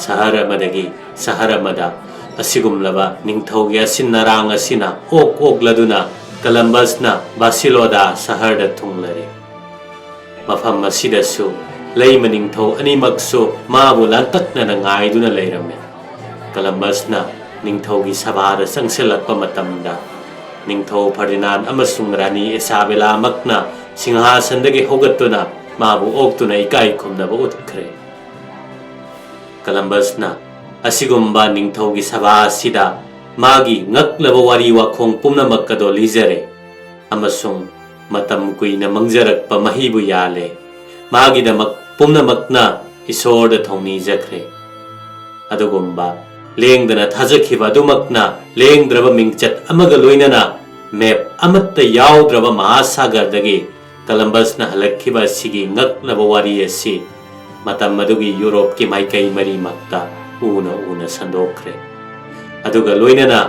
ꯁꯍꯔ ꯑꯃꯗꯒꯤ ꯁꯍꯔ ꯑꯃꯗ ꯑꯁꯤꯒꯨꯝꯂꯕ ꯅꯤꯡꯊꯧꯒꯤ ꯑꯁꯤꯟ ꯑꯔꯥꯡ ꯑꯁꯤꯅ ꯑꯣꯛ ꯑꯣꯛꯂꯗꯨꯅ ꯀꯂꯝꯕꯁꯅ ꯕꯥꯁꯤꯂꯣꯗꯥ ꯁꯍꯔꯗ ꯊꯨꯡꯂꯔꯦ꯫ ꯃꯐꯝ ꯑꯁꯤꯗꯁꯨ ꯂꯩꯃ ꯅꯤꯡꯊꯧ ꯑꯅꯤꯃꯛꯁꯨ ꯃꯥꯕꯨ ꯂꯥꯡꯇꯛꯅꯅ ꯉꯥꯏꯗꯨꯅ ꯂꯩꯔꯝꯃꯤ꯫ ꯀꯂꯝꯕꯁꯅ ꯅꯤꯡꯊꯧꯒꯤ ꯁꯚꯥꯗ ꯆꯪꯁꯤꯜꯂꯛꯄ ꯃꯇꯝꯗ ꯅꯤꯡꯊꯧ ꯐꯔꯗꯤꯅꯥꯟ ꯑꯃꯁꯨꯡ ꯔꯥꯅꯤ ꯏꯁꯥꯕꯦꯂꯥꯃꯛꯅ ꯁꯤꯡꯍꯥꯁꯟꯗꯒꯤ ꯍꯧꯒꯠꯇꯨꯅ ꯃꯥꯕꯨ ꯑꯣꯛꯇꯨꯅ ꯏꯀꯥꯏ ꯈꯨꯝꯅꯕ ꯎꯠꯈ꯭ꯔꯦ꯫ ꯀꯂꯝꯕꯁꯅ ꯑꯁꯤꯒꯨꯝꯕ ꯅꯤꯡꯊꯧꯒꯤ ꯁꯚꯥ ꯑꯁꯤꯗ ꯃꯥꯒꯤ ꯉꯛꯂꯕ ꯋꯥꯔꯤ ꯋꯥꯈꯣꯡ ꯄꯨꯝꯅꯃꯛ ꯑꯗꯣ ꯂꯤꯖꯔꯦ, ꯑꯃꯁꯨꯡ ꯃꯇꯝ ꯀꯨꯏꯅ ꯃꯥꯡꯖꯔꯛꯄ ꯃꯍꯩꯕꯨ ꯌꯥꯜꯂꯦ꯫ ꯃꯥꯒꯤꯗꯃꯛ ꯄꯨꯝꯅꯃꯛꯅ ꯏꯁꯣꯔꯗ ꯊꯧꯅꯤꯖꯈ꯭ꯔꯦ꯫ ꯑꯗꯨꯒꯨꯝꯕ ꯂꯦꯡꯗꯅ ꯊꯥꯖꯈꯤꯕ ꯑꯗꯨꯃꯛꯅ ꯂꯦꯡꯗ꯭ꯔꯕ ꯃꯤꯡꯆꯠ ꯑꯃꯒ ꯂꯣꯏꯅꯅ ꯃꯦꯞ ꯑꯃꯠꯇ ꯌꯥꯎꯗ꯭ꯔꯕ ꯃꯍꯥꯁꯥꯒꯔꯗꯒꯤ ꯀꯂꯝꯕꯁꯅ ꯍꯜꯂꯛꯈꯤꯕ ꯑꯁꯤꯒꯤ ꯉꯛꯂꯕ ꯋꯥꯔꯤ ꯑꯁꯤ ꯃꯇꯝ ꯑꯗꯨꯒꯤ ꯌꯨꯔꯣꯞꯀꯤ ꯃꯥꯏꯀꯩ ꯃꯔꯤꯃꯛꯇ ꯎꯅ ꯎꯅ ꯁꯟꯗꯣꯛꯈ꯭ꯔꯦ꯫ ꯑꯗꯨꯒ ꯂꯣꯏꯅꯅ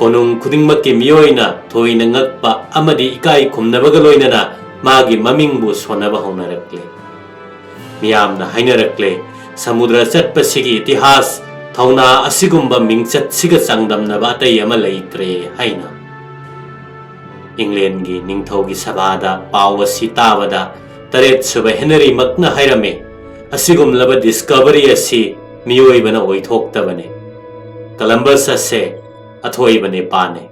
ꯀꯣꯅꯨꯡ ꯈꯨꯗꯤꯡꯃꯛꯀꯤ ꯃꯤꯑꯣꯏꯅ ꯊꯣꯏꯅ ꯉꯛꯄ ꯑꯃꯗꯤ ꯏꯀꯥꯏ ꯈꯨꯝꯅꯕꯒ ꯂꯣꯏꯅꯅ ꯃꯥꯒꯤ ꯃꯃꯤꯡꯕꯨ ꯁꯣꯟꯅꯕ ꯍꯧꯅꯔꯛꯂꯦ꯫ ꯃꯤꯌꯥꯝꯅ ꯍꯥꯏꯅꯔꯛꯂꯦ, "ꯁꯃꯨꯗ꯭ꯔ ꯆꯠꯄꯁꯤꯒꯤ ꯏꯇꯤꯍꯥꯁ ꯊꯧꯅꯥ ꯑꯁꯤꯒꯨꯝꯕ ꯃꯤꯡꯆꯠꯁꯤꯒ ꯆꯥꯡꯗꯝꯅꯕ ꯑꯇꯩ ꯑꯃ ꯂꯩꯇ꯭ꯔꯦ" ꯍꯥꯏꯅ꯫ ꯏꯪꯂꯦꯟꯒꯤ ꯅꯤꯡꯊꯧꯒꯤ ꯁꯚꯥꯗ ꯄꯥꯎ ꯑꯁꯤ ꯇꯥꯕꯗ ꯇꯔꯦꯠꯁꯨꯕ ꯍꯦꯅꯔꯤꯃꯛꯅ ꯍꯥꯏꯔꯝꯃꯤ, "ꯑꯁꯤꯒꯨꯝꯂꯕ ꯗꯤꯁꯀꯚꯔꯤ ꯑꯁꯤ ꯃꯤꯑꯣꯏꯕꯅ ꯑꯣꯏꯊꯣꯛꯇꯕꯅꯤ꯫ ꯀꯂꯝꯕꯁ ꯑꯁꯦ ꯑꯊꯣꯏꯕ ꯅꯤꯄꯥꯅꯤ"꯫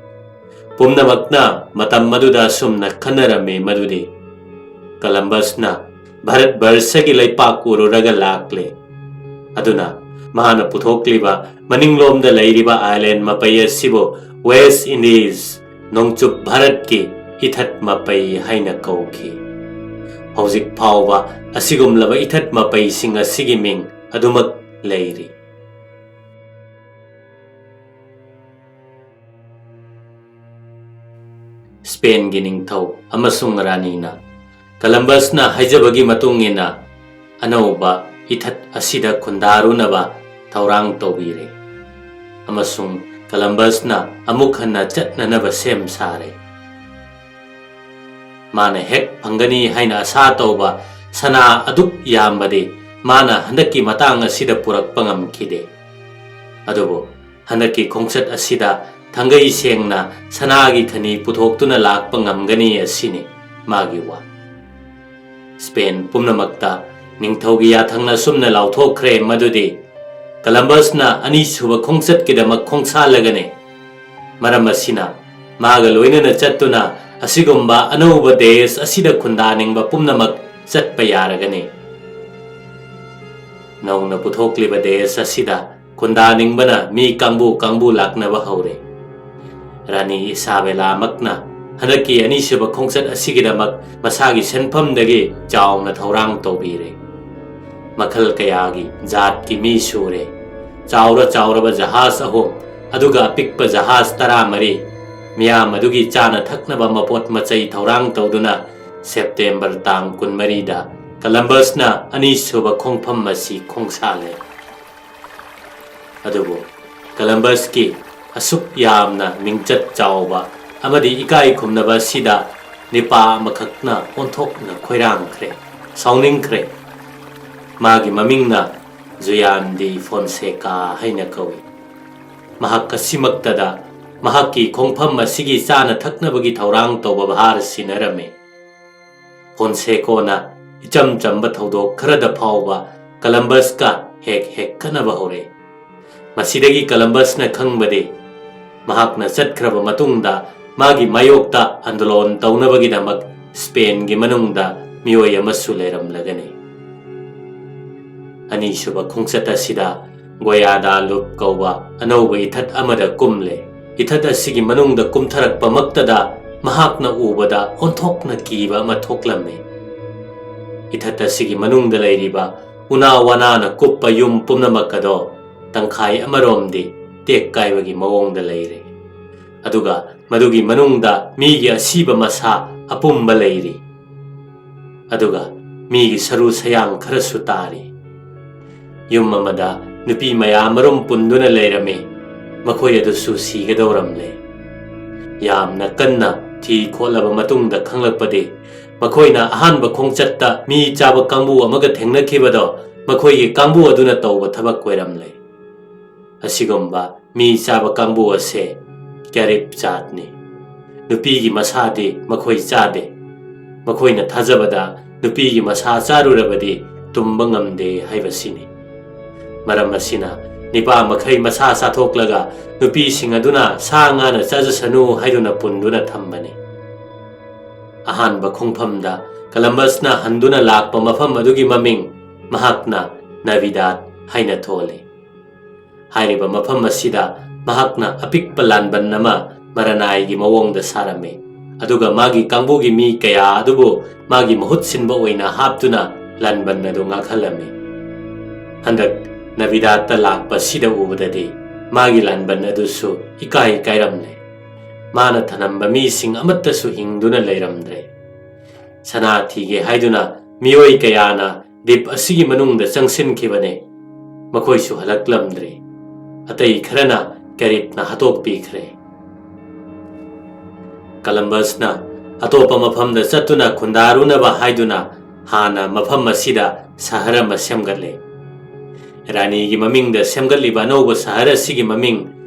ꯄꯨꯝꯅꯃꯛꯅ ꯃꯇꯝ ꯑꯗꯨꯗ ꯑꯁꯨꯝꯅ ꯈꯟꯅꯔꯝꯃꯤ ꯃꯗꯨꯗꯤ ꯀꯂꯝꯕꯁꯅ ꯚꯥꯔꯠ ꯕꯔꯁꯒꯤ ꯂꯩꯄꯥꯛ ꯎꯔꯨꯔꯒ ꯂꯥꯛꯂꯦ꯫ ꯑꯗꯨꯅ ꯃꯥꯅ ꯄꯨꯊꯣꯛꯂꯤꯕ ꯃꯅꯤꯡꯂꯣꯝꯗ ꯂꯩꯔꯤꯕ ꯑꯥꯏꯂꯦꯟ ꯃꯄꯩ ꯑꯁꯤꯕꯨ ꯋꯦꯁ ꯏꯟꯗꯤꯁ, ꯅꯣꯡꯆꯨꯞ ꯚꯥꯔꯠꯀꯤ ꯏꯊꯠ ꯃꯄꯩ ꯍꯥꯏꯅ ꯀꯧꯈꯤ꯫ ꯍꯧꯖꯤꯛ ꯐꯥꯎꯕ ꯑꯁꯤꯒꯨꯝꯂꯕ ꯏꯊꯠ ꯃꯄꯩꯁꯤꯡ ꯑꯁꯤꯒꯤ ꯃꯤꯡ ꯑꯗꯨꯃꯛ ꯂꯩꯔꯤ꯫ ꯁ꯭ꯄꯦꯟꯒꯤ ꯅꯤꯡꯊꯧ ꯑꯃꯁꯨꯡ ꯔꯥꯅꯤꯅ ꯀꯂꯝꯕꯁꯅ ꯍꯥꯏꯖꯕꯒꯤ ꯃꯇꯨꯡ ꯏꯟꯅ ꯑꯅꯧꯕ ꯏꯊꯠ ꯑꯁꯤꯗ ꯈꯨꯟꯗꯥꯔꯨꯅꯕ ꯊꯧꯔꯥꯡ ꯇꯧꯕꯤꯔꯦ, ꯑꯃꯁꯨꯡ ꯀꯂꯝꯕꯁꯅ ꯑꯃꯨꯛ ꯍꯟꯅ ꯆꯠꯅꯅꯕ ꯁꯦꯝ ꯁꯥꯔꯦ꯫ ꯃꯥꯅ ꯍꯦꯛ ꯐꯪꯒꯅꯤ ꯍꯥꯏꯅ ꯑꯁꯥ ꯇꯧꯕ ꯁꯅꯥ ꯑꯗꯨꯛ ꯌꯥꯝꯕꯗꯤ ꯃꯥꯅ ꯍꯟꯗꯛꯀꯤ ꯃꯇꯥꯡ ꯑꯁꯤꯗ ꯄꯨꯔꯛꯄ ꯉꯝꯈꯤꯗꯦ꯫ ꯑꯗꯨꯕꯨ ꯍꯟꯗꯛꯀꯤ ꯈꯣꯡꯆꯠ ꯑꯁꯤꯗ ꯊꯥꯡꯒꯩ ꯁꯦꯡꯅ ꯁꯅꯥꯒꯤ ꯈꯅꯤ ꯄꯨꯊꯣꯛꯇꯨꯅ ꯂꯥꯛꯄ ꯉꯝꯒꯅꯤ ꯑꯁꯤꯅꯤ ꯃꯥꯒꯤ ꯋꯥ꯫ ꯁ꯭ꯄꯦꯟ ꯄꯨꯝꯅꯃꯛꯇ ꯅꯤꯡꯊꯧꯒꯤ ꯌꯥꯊꯪꯅ ꯑꯁꯨꯝꯅ ꯂꯥꯎꯊꯣꯛꯈ꯭ꯔꯦ ꯃꯗꯨꯗꯤ ꯀꯂꯝꯕꯁꯅ ꯑꯅꯤꯁꯨꯕ ꯈꯣꯡꯆꯠꯀꯤꯗꯃꯛ ꯈꯣꯡꯁꯥꯜꯂꯒꯅꯤ꯫ ꯃꯔꯝ ꯑꯁꯤꯅ ꯃꯥꯒ ꯂꯣꯏꯅꯅ ꯆꯠꯇꯨꯅ ꯑꯁꯤꯒꯨꯝꯕ ꯑꯅꯧꯕ ꯗꯦꯁ ꯑꯁꯤꯗ ꯈꯨꯟꯗꯥꯅꯤꯡꯕ ꯄꯨꯝꯅꯃꯛ ꯆꯠꯄ ꯌꯥꯔꯒꯅꯤ꯫ ꯅꯧꯅ ꯄꯨꯊꯣꯛꯂꯤꯕ ꯗꯦꯁ ꯑꯁꯤꯗ ꯈꯨꯟꯗꯥꯅꯤꯡꯕꯅ ꯃꯤ ꯀꯥꯡꯕꯨ ꯀꯥꯡꯕꯨ ꯂꯥꯛꯅꯕ ꯍꯧꯔꯦ꯫ ꯔꯥꯅꯤ ꯏꯁꯥꯕꯦꯂꯥꯃꯛꯅ ꯍꯟꯗꯛꯀꯤ ꯑꯅꯤꯁꯨꯕ ꯈꯣꯡꯆꯠ ꯑꯁꯤꯒꯤꯗꯃꯛ ꯃꯁꯥꯒꯤ ꯁꯦꯟꯐꯝꯗꯒꯤ ꯆꯥꯎꯅ ꯊꯧꯔꯥꯡ ꯇꯧꯕꯤꯔꯦ꯫ ꯃꯈꯜ ꯀꯌꯥꯒꯤ ꯖꯥꯠꯀꯤ ꯃꯤ ꯁꯨꯔꯦ꯫ ꯆꯥꯎꯔ ꯆꯥꯎꯔꯕ ꯖꯍꯥꯖ ꯑꯍꯨꯝ, ꯑꯗꯨꯒ ꯑꯄꯤꯛꯄ ꯖꯍꯥꯖ ꯇꯔꯥꯃꯔꯤ, ꯃꯤꯌꯥꯝ ꯑꯗꯨꯒꯤ ꯆꯥꯅ ꯊꯛꯅꯕ ꯃꯄꯣꯠ ꯃꯆꯩ ꯊꯧꯔꯥꯡ ꯇꯧꯗꯨꯅ ꯁꯦꯞꯇꯦꯝꯕꯔ ꯇꯥꯡ ꯀꯨꯟꯃꯔꯤꯗ ꯀꯂꯝꯕꯁꯅ ꯑꯅꯤꯁꯨꯕ ꯈꯣꯡꯐꯝ ꯑꯁꯤ ꯈꯣꯡꯁꯥꯜꯂꯦ꯫ ꯑꯗꯨꯕꯨ ꯀꯂꯝꯕꯁꯀꯤ ꯑꯁꯨꯛ ꯌꯥꯝꯅ ꯃꯤꯡꯆꯠ ꯆꯥꯎꯕ ꯑꯃꯗꯤ ꯏꯀꯥꯏ ꯈꯨꯝꯅꯕ ꯑꯁꯤꯗ ꯅꯤꯄꯥ ꯑꯃꯈꯛꯅ ꯑꯣꯟꯊꯣꯛꯅ ꯈꯣꯏꯔꯥꯡꯈ꯭ꯔꯦ, ꯁꯥꯎꯅꯤꯡꯈ꯭ꯔꯦ꯫ ꯃꯥꯒꯤ ꯃꯃꯤꯡꯅ ꯖꯨꯌꯥꯟ ꯗꯤ ꯐꯣꯟꯁꯦꯀꯥ ꯍꯥꯏꯅ ꯀꯧꯏ꯫ ꯃꯍꯥꯛ ꯑꯁꯤꯃꯛꯇꯗ ꯃꯍꯥꯛꯀꯤ ꯈꯣꯡꯐꯝ ꯑꯁꯤꯒꯤ ꯆꯥꯅ ꯊꯛꯅꯕꯒꯤ ꯊꯧꯔꯥꯡ ꯇꯧꯕ ꯚꯥꯔ ꯁꯤꯟꯅꯔꯝꯃꯤ꯫ ꯐꯣꯟꯁꯦꯀꯣꯅ ꯏꯆꯝ ꯆꯝꯕ ꯊꯧꯗꯣꯛ ꯈꯔꯗ ꯐꯥꯎꯕ ꯀꯂꯝꯕꯁꯀ ꯍꯦꯛ ꯍꯦꯛ ꯈꯠꯅꯕ ꯍꯧꯔꯛꯏ꯫ ꯃꯁꯤꯗꯒꯤ ꯀꯂꯝꯕꯁꯅ ꯈꯪꯕꯗꯤ, ꯃꯍꯥꯛꯅ ꯆꯠꯈ꯭ꯔꯕ ꯃꯇꯨꯡꯗ ꯃꯥꯒꯤ ꯃꯥꯌꯣꯛꯇ ꯑꯟꯗꯣꯂꯣꯟ ꯇꯧꯅꯕꯒꯤꯗꯃꯛ ꯁ꯭ꯄꯦꯟꯒꯤ ꯃꯅꯨꯡꯗ ꯃꯤꯑꯣꯏ ꯑꯃꯁꯨ ꯂꯩꯔꯝꯂꯒꯅꯤ꯫ ꯑꯅꯤꯁꯨꯕ ꯈꯣꯡꯆꯠ ꯑꯁꯤꯗ ꯒꯣꯌꯥꯗꯥꯂꯨꯞ ꯀꯧꯕ ꯑꯅꯧꯕ ꯏꯊꯠ ꯑꯃꯗ ꯀꯨꯝꯂꯦ꯫ ꯏꯊꯠ ꯑꯁꯤꯒꯤ ꯃꯅꯨꯡꯗ ꯀꯨꯝꯊꯔꯛꯄꯃꯛꯇꯗ ꯃꯍꯥꯛꯅ ꯎꯕꯗ ꯑꯣꯟꯊꯣꯛꯅ ꯀꯤꯕ ꯑꯃ ꯊꯣꯛꯂꯝꯃꯤ꯫ ꯏꯊꯠ ꯑꯁꯤꯒꯤ ꯃꯅꯨꯡꯗ ꯂꯩꯔꯤꯕ ꯎꯅꯥ ꯋꯥꯅꯥꯅ ꯀꯨꯞꯄ ꯌꯨꯝ ꯄꯨꯝꯅꯃꯛ ꯑꯗꯣ ꯇꯪꯈꯥꯏ ꯑꯃꯔꯣꯝꯗꯤ ꯇꯦꯛ ꯀꯥꯏꯕꯒꯤ ꯃꯑꯣꯡꯗ ꯂꯩꯔꯦ꯫ ꯑꯗꯨꯒ ꯃꯗꯨꯒꯤ ꯃꯅꯨꯡꯗ ꯃꯤꯒꯤ ꯑꯁꯤꯕ ꯃꯁꯥ ꯑꯄꯨꯝꯕ ꯂꯩꯔꯤ꯫ ꯑꯗꯨꯒ ꯃꯤꯒꯤ ꯁꯔꯨ ꯁꯌꯥꯡ ꯈꯔꯁꯨ ꯇꯥꯔꯤ꯫ ꯌꯨꯝ ꯑꯃꯗ ꯅꯨꯄꯤ ꯃꯌꯥꯝ ꯑꯃꯔꯣꯝ ꯄꯨꯟꯗꯨꯅ ꯂꯩꯔꯝꯃꯤ꯫ ꯃꯈꯣꯏ ꯑꯗꯨꯁꯨ ꯁꯤꯒꯗꯧꯔꯝꯂꯦ꯫ ꯌꯥꯝꯅ ꯀꯟꯅ ꯊꯤ ꯈꯣꯠꯂꯕ ꯃꯇꯨꯡꯗ ꯈꯪꯂꯛꯄꯗꯤ, ꯃꯈꯣꯏꯅ ꯑꯍꯥꯟꯕ ꯈꯣꯡꯆꯠꯇ ꯃꯤ ꯆꯥꯕ ꯀꯥꯡꯕꯨ ꯑꯃꯒ ꯊꯦꯡꯅꯈꯤꯕꯗꯣ ꯃꯈꯣꯏꯒꯤ ꯀꯥꯡꯕꯨ ꯑꯗꯨꯅ ꯇꯧꯕ ꯊꯕꯛ ꯑꯣꯏꯔꯝꯂꯦ꯫ ꯑꯁꯤꯒꯨꯝꯕ ꯃꯤ ꯆꯥꯕ ꯀꯥꯡꯕꯨ ꯑꯁꯦ ꯀ꯭ꯌꯥꯔꯤꯞ ꯖꯥꯠꯅꯤ꯫ ꯅꯨꯄꯤꯒꯤ ꯃꯁꯥꯗꯤ ꯃꯈꯣꯏ ꯆꯥꯗꯦ꯫ ꯃꯈꯣꯏꯅ ꯊꯥꯖꯕꯗ ꯅꯨꯄꯤꯒꯤ ꯃꯁꯥ ꯆꯥꯔꯨꯔꯕꯗꯤ ꯇꯨꯝꯕ ꯉꯝꯗꯦ ꯍꯥꯏꯕꯁꯤꯅꯤ꯫ ꯃꯔꯝ ꯑꯁꯤꯅ ꯅꯤꯄꯥ ꯃꯈꯩ ꯃꯁꯥ ꯆꯥꯊꯣꯛꯂꯒ ꯅꯨꯄꯤꯁꯤꯡ ꯑꯗꯨꯅ ꯁꯥ ꯉꯥꯅ ꯆꯥꯖꯁꯅꯨ ꯍꯥꯏꯗꯨꯅ ꯄꯨꯟꯗꯨꯅ ꯊꯝꯕꯅꯤ꯫ ꯑꯍꯥꯟꯕ ꯈꯣꯡꯐꯝꯗ ꯀꯂꯝꯕꯁꯅ ꯍꯟꯗꯨꯅ ꯂꯥꯛꯄ ꯃꯐꯝ ꯑꯗꯨꯒꯤ ꯃꯃꯤꯡ ꯃꯍꯥꯛꯅ ꯅꯥꯕꯤꯗꯥꯠ ꯍꯥꯏꯅ ꯊꯣꯜꯂꯤ꯫ ꯍꯥꯏꯔꯤꯕ ꯃꯐꯝ ꯑꯁꯤꯗ ꯃꯍꯥꯛꯅ ꯑꯄꯤꯛꯄ ꯂꯥꯟꯕꯟ ꯑꯃ ꯃꯔꯅꯥꯏꯒꯤ ꯃꯑꯣꯡꯗ ꯁꯥꯔꯝꯃꯤ꯫ ꯑꯗꯨꯒ ꯃꯥꯒꯤ ꯀꯥꯡꯕꯨꯒꯤ ꯃꯤ ꯀꯌꯥ ꯑꯗꯨꯕꯨ ꯃꯥꯒꯤ ꯃꯍꯨꯠ ꯁꯤꯟꯕ ꯑꯣꯏꯅ ꯍꯥꯞꯇꯨꯅ ꯂꯥꯟꯕꯟ ꯑꯗꯨ ꯉꯥꯛꯍꯜꯂꯝꯃꯤ꯫ ꯍꯟꯗꯛ ꯅꯕꯤꯗꯥꯠꯇ ꯂꯥꯛꯄ ꯁꯤꯗ ꯎꯕꯗꯗꯤ ꯃꯥꯒꯤ ꯂꯥꯟꯕꯟ ꯑꯗꯨꯁꯨ ꯏꯀꯥꯏ ꯀꯥꯏꯔꯝꯂꯦ꯫ ꯃꯥꯅ ꯊꯅꯝꯕ ꯃꯤꯁꯤꯡ ꯑꯃꯠꯇꯁꯨ ꯍꯤꯡꯗꯨꯅ ꯂꯩꯔꯝꯗ꯭ꯔꯦ꯫ ꯁꯅꯥ ꯊꯤꯒꯦ ꯍꯥꯏꯗꯨꯅ ꯃꯤꯑꯣꯏ ꯀꯌꯥꯅ ꯗꯤꯞ ꯑꯁꯤꯒꯤ ꯃꯅꯨꯡꯗ ꯆꯪꯁꯤꯟꯈꯤꯕꯅꯦ꯫ ꯃꯈꯣꯏꯁꯨ ꯍꯜꯂꯛꯂꯝꯗ꯭ꯔꯦ꯫ ꯑꯇꯩ ꯈꯔꯅ ꯀꯦꯔꯤꯞꯅ ꯍꯥꯠꯇꯣꯛꯄꯤꯈ꯭ꯔꯦ꯫ ꯀꯂꯝꯕꯁꯅ ꯑꯇꯣꯞꯄ ꯃꯐꯝꯗ ꯆꯠꯇꯨꯅ ꯈꯨꯟꯗꯥꯔꯨꯅꯕ ꯍꯥꯏꯗꯨꯅ ꯍꯥꯟꯅ ꯃꯐꯝ ꯑꯁꯤꯗ ꯁꯍꯔ ꯑꯃ ꯁꯦꯝꯒꯠꯂꯦ꯫ ꯔꯥꯅꯤꯒꯤ ꯃꯃꯤꯡꯗ ꯁꯦꯝꯒꯠꯂꯤꯕ ꯑꯅꯧꯕ ꯁꯍꯔ ꯑꯁꯤꯒꯤ ꯃꯃꯤꯡ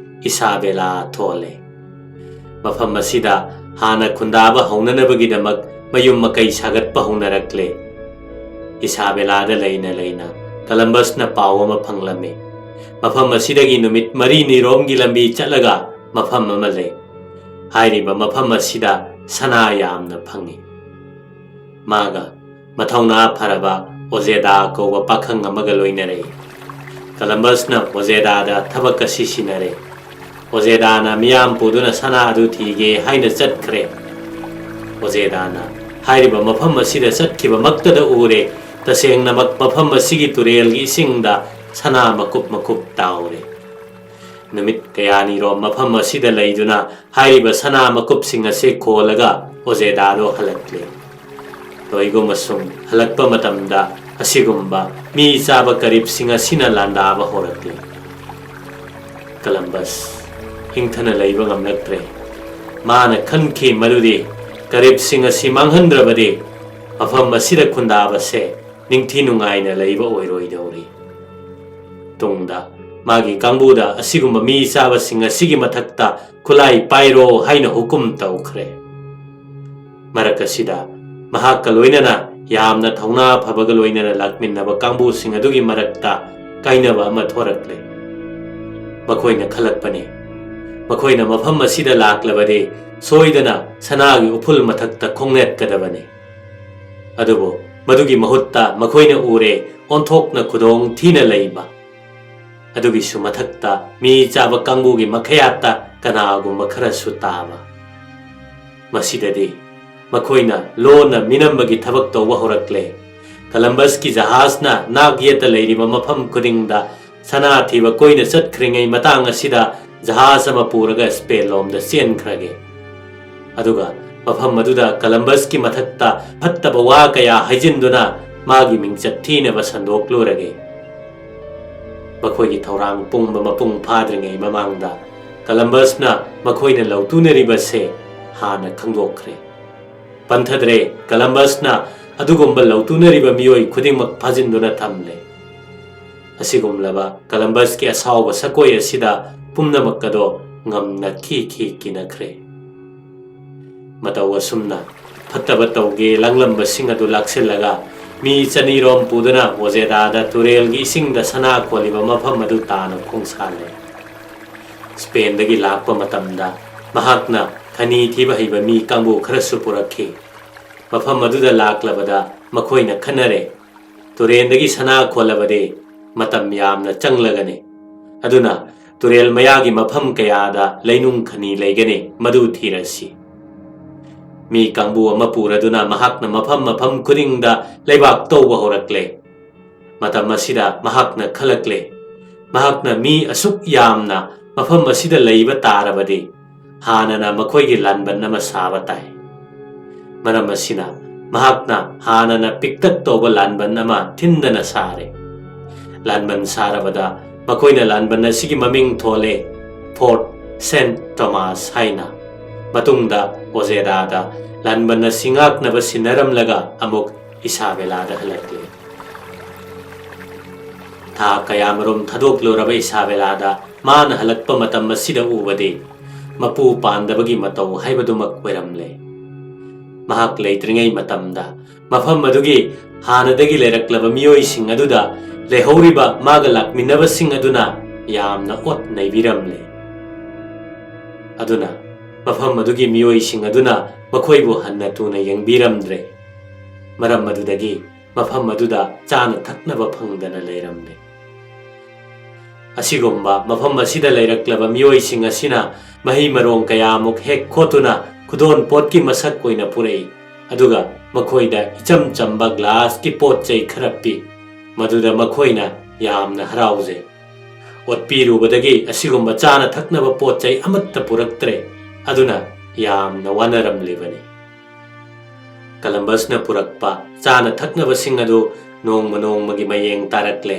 ꯏꯁꯥꯕꯦꯂꯥ ꯊꯣꯜꯂꯦ꯫ ꯃꯐꯝ ꯑꯁꯤꯗ ꯍꯥꯟꯅ ꯈꯨꯟꯗꯥꯕ ꯍꯧꯅꯅꯕꯒꯤꯗꯃꯛ ꯃꯌꯨꯝ ꯃꯀꯩ ꯁꯥꯒꯠꯄ ꯍꯧꯅꯔꯛꯂꯦ꯫ ꯏꯁꯥꯕꯦꯂꯥꯗ ꯂꯩꯅ ꯂꯩꯅ ꯀꯂꯝꯕꯁꯅ ꯄꯥꯎ ꯑꯃ ꯐꯪꯂꯝꯃꯤ꯫ ꯃꯐꯝ ꯑꯁꯤꯗꯒꯤ ꯅꯨꯃꯤꯠ ꯃꯔꯤꯅꯤꯔꯣꯝꯒꯤ ꯂꯝꯕꯤ ꯆꯠꯂꯒ ꯃꯐꯝ ꯑꯃ ꯂꯩ꯫ ꯍꯥꯏꯔꯤꯕ ꯃꯐꯝ ꯑꯁꯤꯗ ꯁꯅꯥ ꯌꯥꯝꯅ ꯐꯪꯏ꯫ ꯃꯥꯒ ꯃꯊꯧꯅꯥ ꯐꯔꯕ ꯑꯣꯖꯦꯗꯥ ꯀꯧꯕ ꯄꯥꯈꯪ ꯑꯃꯒ ꯂꯣꯏꯅꯔꯛꯏ꯫ ꯀꯂꯝꯕꯁꯅ ꯑꯣꯖꯦꯗꯥꯗ ꯊꯕꯛ ꯑꯁꯤ ꯁꯤꯟꯅꯔꯦ꯫ ꯑꯣꯖꯦꯗꯥꯅ ꯃꯤꯌꯥꯝ ꯄꯨꯗꯨꯅ ꯁꯅꯥ ꯑꯗꯨ ꯊꯤꯒꯦ ꯍꯥꯏꯅ ꯆꯠꯈ꯭ꯔꯦ꯫ ꯑꯣꯖꯦꯗꯥꯅ ꯍꯥꯏꯔꯤꯕ ꯃꯐꯝ ꯑꯁꯤꯗ ꯆꯠꯈꯤꯕꯃꯛꯇꯗ ꯎꯔꯦ, ꯇꯁꯦꯡꯅꯃꯛ ꯃꯐꯝ ꯑꯁꯤꯒꯤ ꯇꯨꯔꯦꯜꯒꯤ ꯏꯁꯤꯡꯗ ꯁꯅꯥ ꯃꯀꯨꯞ ꯃꯀꯨꯞ ꯇꯥꯎꯔꯦ꯫ ꯅꯨꯃꯤꯠ ꯀꯌꯥꯅꯤꯔꯣꯝ ꯃꯐꯝ ꯑꯁꯤꯗ ꯂꯩꯗꯨꯅ ꯍꯥꯏꯔꯤꯕ ꯁꯅꯥ ꯃꯀꯨꯞꯁꯤꯡ ꯑꯁꯤ ꯈꯣꯜꯂꯒ ꯑꯣꯖꯦꯗꯥꯗꯣ ꯍꯜꯂꯛꯂꯦ꯫ ꯂꯣꯏꯒꯨꯝ ꯑꯁꯨꯝ ꯍꯜꯂꯛꯄ ꯃꯇꯝꯗ ꯑꯁꯤꯒꯨꯝꯕ ꯃꯤ ꯆꯥꯕ ꯀꯔꯤꯞꯁꯤꯡ ꯑꯁꯤꯅ ꯂꯥꯟꯗꯥꯕ ꯍꯧꯔꯛꯂꯦ꯫ ꯀꯂꯝꯕꯁ ꯏꯪꯊꯅ ꯂꯩꯕ ꯉꯝꯂꯛꯇ꯭ꯔꯦ꯫ ꯃꯥꯅ ꯈꯟꯈꯤ ꯃꯗꯨꯗꯤ ꯀꯔꯤꯞꯁꯤꯡ ꯑꯁꯤ ꯃꯥꯡꯍꯟꯗ꯭ꯔꯕꯗꯤ ꯃꯐꯝ ꯑꯁꯤꯗ ꯈꯨꯟꯗꯥꯕꯁꯦ ꯅꯤꯡꯊꯤ ꯅꯨꯡꯉꯥꯏꯅ ꯂꯩꯕ ꯑꯣꯏꯔꯣꯏꯗꯧꯔꯤ꯫ ꯇꯨꯡꯗ ꯃꯥꯒꯤ ꯀꯥꯡꯕꯨꯗ ꯑꯁꯤꯒꯨꯝꯕ ꯃꯤ ꯆꯥꯕꯁꯤꯡ ꯑꯁꯤꯒꯤ ꯃꯊꯛꯇ ꯈꯨꯠꯂꯥꯏ ꯄꯥꯏꯔꯣ ꯍꯥꯏꯅ ꯍꯨꯀꯨꯝ ꯇꯧꯈ꯭ꯔꯦ꯫ ꯃꯔꯛ ꯑꯁꯤꯗ ꯃꯍꯥꯛꯀ ꯂꯣꯏꯅꯅ ꯌꯥꯝꯅ ꯊꯧꯅꯥ ꯐꯕꯒ ꯂꯣꯏꯅꯅ ꯂꯥꯛꯃꯤꯟꯅꯕ ꯀꯥꯡꯕꯨꯁꯤꯡ ꯑꯗꯨꯒꯤ ꯃꯔꯛꯇ ꯀꯥꯏꯅꯕ ꯑꯃ ꯊꯣꯔꯛꯂꯦ꯫ ꯃꯈꯣꯏꯅ ꯈꯜꯂꯛꯄꯅꯤ, ꯃꯈꯣꯏꯅ ꯃꯐꯝ ꯑꯁꯤꯗ ꯂꯥꯛꯂꯕꯗꯤ ꯁꯣꯏꯗꯅ ꯁꯅꯥꯒꯤ ꯎꯐꯨꯜ ꯃꯊꯛꯇ ꯈꯣꯡꯅꯦꯠꯀꯗꯕꯅꯤ꯫ ꯑꯗꯨꯕꯨ ꯃꯗꯨꯒꯤ ꯃꯍꯨꯠꯇ ꯃꯈꯣꯏꯅ ꯎꯔꯦ ꯑꯣꯟꯊꯣꯛꯅ ꯈꯨꯗꯣꯡ ꯊꯤꯅ ꯂꯩꯕ꯫ ꯑꯗꯨꯒꯤꯁꯨ ꯃꯊꯛꯇ ꯃꯤ ꯆꯥꯕ ꯀꯥꯡꯕꯨꯒꯤ ꯃꯈꯌꯥꯠꯇ ꯀꯅꯥꯒꯨꯝꯕ ꯈꯔꯁꯨ ꯇꯥꯕ꯫ ꯃꯁꯤꯗꯗꯤ ꯃꯈꯣꯏꯅ ꯂꯣꯟꯅ ꯃꯤꯅꯝꯕꯒꯤ ꯊꯕꯛ ꯇꯧꯕ ꯍꯧꯔꯛꯂꯦ꯫ ꯀꯂꯝꯕꯁꯀꯤ ꯖꯍꯥꯖꯅ ꯅꯥꯛ ꯌꯦꯠꯇ ꯂꯩꯔꯤꯕ ꯃꯐꯝ ꯈꯨꯗꯤꯡꯗ ꯁꯅꯥ ꯊꯤꯕ ꯀꯣꯏꯅ ꯆꯠꯈ꯭ꯔꯤꯉꯩ ꯃꯇꯥꯡ ꯑꯁꯤꯗ ꯖꯍꯥꯖ ꯑꯃ ꯄꯨꯔꯒ ꯁ꯭ꯄꯦꯟ ꯂꯣꯝꯗ ꯆꯦꯟꯈ꯭ꯔꯒꯦ꯫ ꯑꯗꯨꯒ ꯃꯐꯝ ꯑꯗꯨꯗ ꯀꯂꯝꯕꯁꯀꯤ ꯃꯊꯛꯇ ꯐꯠꯇꯕ ꯋꯥ ꯀꯌꯥ ꯍꯥꯏꯖꯤꯟꯗꯨꯅ ꯃꯥꯒꯤ ꯃꯤꯡꯆꯠ ꯊꯤꯅꯕ ꯁꯟꯗꯣꯛꯂꯨꯔꯒꯦ꯫ ꯃꯈꯣꯏꯒꯤ ꯊꯧꯔꯥꯡ ꯄꯨꯝꯕ ꯃꯄꯨꯡ ꯐꯥꯗ꯭ꯔꯤꯉꯩ ꯃꯃꯥꯡꯗ ꯀꯂꯝꯕꯁꯅ ꯃꯈꯣꯏꯅ ꯂꯧꯇꯨꯅꯔꯤꯕꯁꯦ ꯍꯥꯟꯅ ꯈꯪꯗꯣꯛꯈ꯭ꯔꯦ꯫ ꯄꯟꯊꯗ꯭ꯔꯦ, ꯀꯂꯝꯕꯁꯅ ꯑꯗꯨꯒꯨꯝꯕ ꯂꯧꯇꯨꯅꯔꯤꯕ ꯃꯤꯑꯣꯏ ꯈꯨꯗꯤꯡꯃꯛ ꯐꯥꯖꯤꯟꯗꯨꯅ ꯊꯝꯂꯦ꯫ ꯑꯁꯤꯒꯨꯝꯂꯕ ꯀꯂꯝꯕꯁꯀꯤ ꯑꯁꯥꯎꯕ ꯁꯛꯀꯣꯏ ꯑꯁꯤꯗ ꯄꯨꯝꯅꯃꯛ ꯑꯗꯣ ꯉꯝꯅ ꯈꯤ ꯈꯤ ꯀꯤꯅꯈ꯭ꯔꯦ꯫ ꯃꯇꯧ ꯑꯁꯨꯝꯅ ꯐꯠꯇꯕ ꯇꯧꯒꯦ ꯂꯪꯂꯝꯕꯁꯤꯡ ꯑꯗꯨ ꯂꯥꯛꯁꯤꯜꯂꯒ ꯃꯤ ꯆꯅꯤꯔꯣꯝ ꯄꯨꯗꯨꯅ ꯑꯣꯖꯦꯗꯥꯗ ꯇꯨꯔꯦꯜꯒꯤ ꯏꯁꯤꯡꯗ ꯁꯅꯥ ꯈꯣꯜꯂꯤꯕ ꯃꯐꯝ ꯑꯗꯨ ꯇꯥꯅ ꯈꯣꯡꯁꯥꯜꯂꯦ꯫ ꯁ꯭ꯄꯦꯟꯗꯒꯤ ꯂꯥꯛꯄ ꯃꯇꯝꯗ ꯃꯍꯥꯛꯅ ꯈꯅꯤ ꯊꯤꯕ ꯍꯩꯕ ꯃꯤ ꯀꯥꯡꯕꯨ ꯈꯔꯁꯨ ꯄꯨꯔꯛꯈꯤ꯫ ꯃꯐꯝ ꯑꯗꯨꯗ ꯂꯥꯛꯂꯕꯗ ꯃꯈꯣꯏꯅ ꯈꯟꯅꯔꯦ, "ꯇꯨꯔꯦꯟꯗꯒꯤ ꯁꯅꯥ ꯈꯣꯜꯂꯕꯗꯤ ꯃꯇꯝ ꯌꯥꯝꯅ ꯆꯪꯂꯒꯅꯤ꯫ ꯑꯗꯨꯅ ꯇꯨꯔꯦꯜ ꯃꯌꯥꯒꯤ ꯃꯐꯝ ꯀꯌꯥꯗ ꯂꯩꯅꯨꯡ ꯈꯅꯤ ꯂꯩꯒꯅꯤ, ꯃꯗꯨ ꯊꯤꯔꯁꯤ꯫" ꯃꯤ ꯀꯥꯡꯕꯨ ꯑꯃ ꯄꯨꯔꯗꯨꯅ ꯃꯍꯥꯛꯅ ꯃꯐꯝ ꯃꯐꯝ ꯈꯨꯗꯤꯡꯗ ꯂꯩꯕꯥꯛ ꯇꯧꯕ ꯍꯧꯔꯛꯂꯦ꯫ ꯃꯇꯝ ꯑꯁꯤꯗ ꯃꯍꯥꯛꯅ ꯈꯜꯂꯛꯂꯦ, ꯃꯍꯥꯛꯅ ꯃꯤ ꯑꯁꯨꯛ ꯌꯥꯝꯅ ꯃꯐꯝ ꯑꯁꯤꯗ ꯂꯩꯕ ꯇꯥꯔꯕꯗꯤ ꯍꯥꯟꯅꯅ ꯃꯈꯣꯏꯒꯤ ꯂꯥꯟꯕꯟ ꯑꯃ ꯁꯥꯕ ꯇꯥꯏ꯫ ꯃꯔꯝ ꯑꯁꯤꯅ ꯃꯍꯥꯛꯅ ꯍꯥꯟꯅꯅ ꯄꯤꯛꯇꯛ ꯇꯧꯕ ꯂꯥꯟꯕꯟ ꯑꯃ ꯊꯤꯟꯗꯅ ꯁꯥꯔꯦ꯫ ꯂꯥꯟꯕꯟ ꯁꯥꯔꯕꯗ ꯃꯈꯣꯏꯅ ꯂꯥꯟꯕꯟ ꯑꯁꯤꯒꯤ ꯃꯃꯤꯡ ꯊꯣꯜꯂꯦ, ꯐꯣꯔꯠ ꯁꯦꯟꯠ ꯇꯣꯃꯥꯁ ꯍꯥꯏꯅ꯫ ꯃꯇꯨꯡꯗ ꯑꯣꯖꯦꯗꯥꯗ ꯂꯥꯟꯕꯟ ꯑꯁꯤ ꯉꯥꯛꯅꯕ ꯁꯤꯟꯅꯔꯝꯂꯒ ꯑꯃꯨꯛ ꯏꯁꯥꯕꯦꯂꯥꯗ ꯍꯜꯂꯛꯂꯦ꯫ ꯊꯥ ꯀꯌꯥꯃꯔꯨꯝ ꯊꯥꯗꯣꯛꯂꯨꯔꯕ ꯏꯁꯥꯕꯦꯂꯥꯗ ꯃꯥꯅ ꯍꯜꯂꯛꯄ ꯃꯇꯝ ꯑꯁꯤꯗ ꯎꯕꯗꯤ ꯃꯄꯨ ꯄꯥꯟꯗꯕꯒꯤ ꯃꯇꯧ ꯍꯥꯏꯕꯗꯨꯃꯛ ꯑꯣꯏꯔꯝꯂꯦ꯫ ꯃꯍꯥꯛ ꯂꯩꯇ꯭ꯔꯤꯉꯩ ꯃꯇꯝꯗ ꯃꯐꯝ ꯑꯗꯨꯒꯤ ꯍꯥꯟꯅꯗꯒꯤ ꯂꯩꯔꯛꯂꯕ ꯃꯤꯑꯣꯏꯁꯤꯡ ꯑꯗꯨꯗ ꯂꯩꯍꯧꯔꯤꯕ ꯃꯥꯒ ꯂꯥꯛꯃꯤꯟꯅꯕꯁꯤꯡ ꯑꯗꯨꯅ ꯌꯥꯝꯅ ꯑꯣꯠ ꯅꯩꯕꯤꯔꯝꯂꯦ꯫ ꯑꯗꯨꯅ ꯃꯐꯝ ꯑꯗꯨꯒꯤ ꯃꯤꯑꯣꯏꯁꯤꯡ ꯑꯗꯨꯅ ꯃꯈꯣꯏꯕꯨ ꯍꯟꯅ ꯇꯨꯅ ꯌꯦꯡꯕꯤꯔꯝꯗ꯭ꯔꯦ꯫ ꯃꯔꯝ ꯑꯗꯨꯗꯒꯤ ꯃꯐꯝ ꯑꯗꯨꯗ ꯆꯥꯅ ꯊꯛꯅꯕ ꯐꯪꯗꯅ ꯂꯩꯔꯝꯂꯦ꯫ ꯑꯁꯤꯒꯨꯝꯕ ꯃꯐꯝ ꯑꯁꯤꯗ ꯂꯩꯔꯛꯂꯕ ꯃꯤꯑꯣꯏꯁꯤꯡ ꯑꯁꯤꯅ ꯃꯍꯩ ꯃꯔꯣꯡ ꯀꯌꯥꯃꯨꯛ ꯍꯦꯛ ꯈꯣꯠꯇꯨꯅ ꯈꯨꯗꯣꯟ ꯄꯣꯠꯀꯤ ꯃꯁꯛ ꯑꯣꯏꯅ ꯄꯨꯔꯛꯏ, ꯑꯗꯨꯒ ꯃꯈꯣꯏꯗ ꯏꯆꯝ ꯆꯝꯕ ꯒ꯭ꯂꯥꯁꯀꯤ ꯄꯣꯠ ꯆꯩ ꯈꯔ ꯄꯤ꯫ ꯃꯗꯨꯗ ꯃꯈꯣꯏꯅ ꯌꯥꯝꯅ ꯍꯔꯥꯎꯖꯩ꯫ ꯑꯣꯠꯄꯤꯔꯨꯕꯗꯒꯤ ꯑꯁꯤꯒꯨꯝꯕ ꯆꯥꯅ ꯊꯛꯅꯕ ꯄꯣꯠ ꯆꯩ ꯑꯃꯠꯇ ꯄꯨꯔꯛꯇ꯭ꯔꯦ, ꯑꯗꯨꯅ ꯌꯥꯝꯅ ꯋꯥꯅꯔꯝꯂꯤꯕꯅꯤ꯫ ꯀꯂꯝꯕꯁꯅ ꯄꯨꯔꯛꯄ ꯆꯥꯅ ꯊꯛꯅꯕꯁꯤꯡ ꯑꯗꯨ ꯅꯣꯡꯃ ꯅꯣꯡꯃꯒꯤ ꯃꯌꯦꯡ ꯇꯥꯔꯛꯂꯦ꯫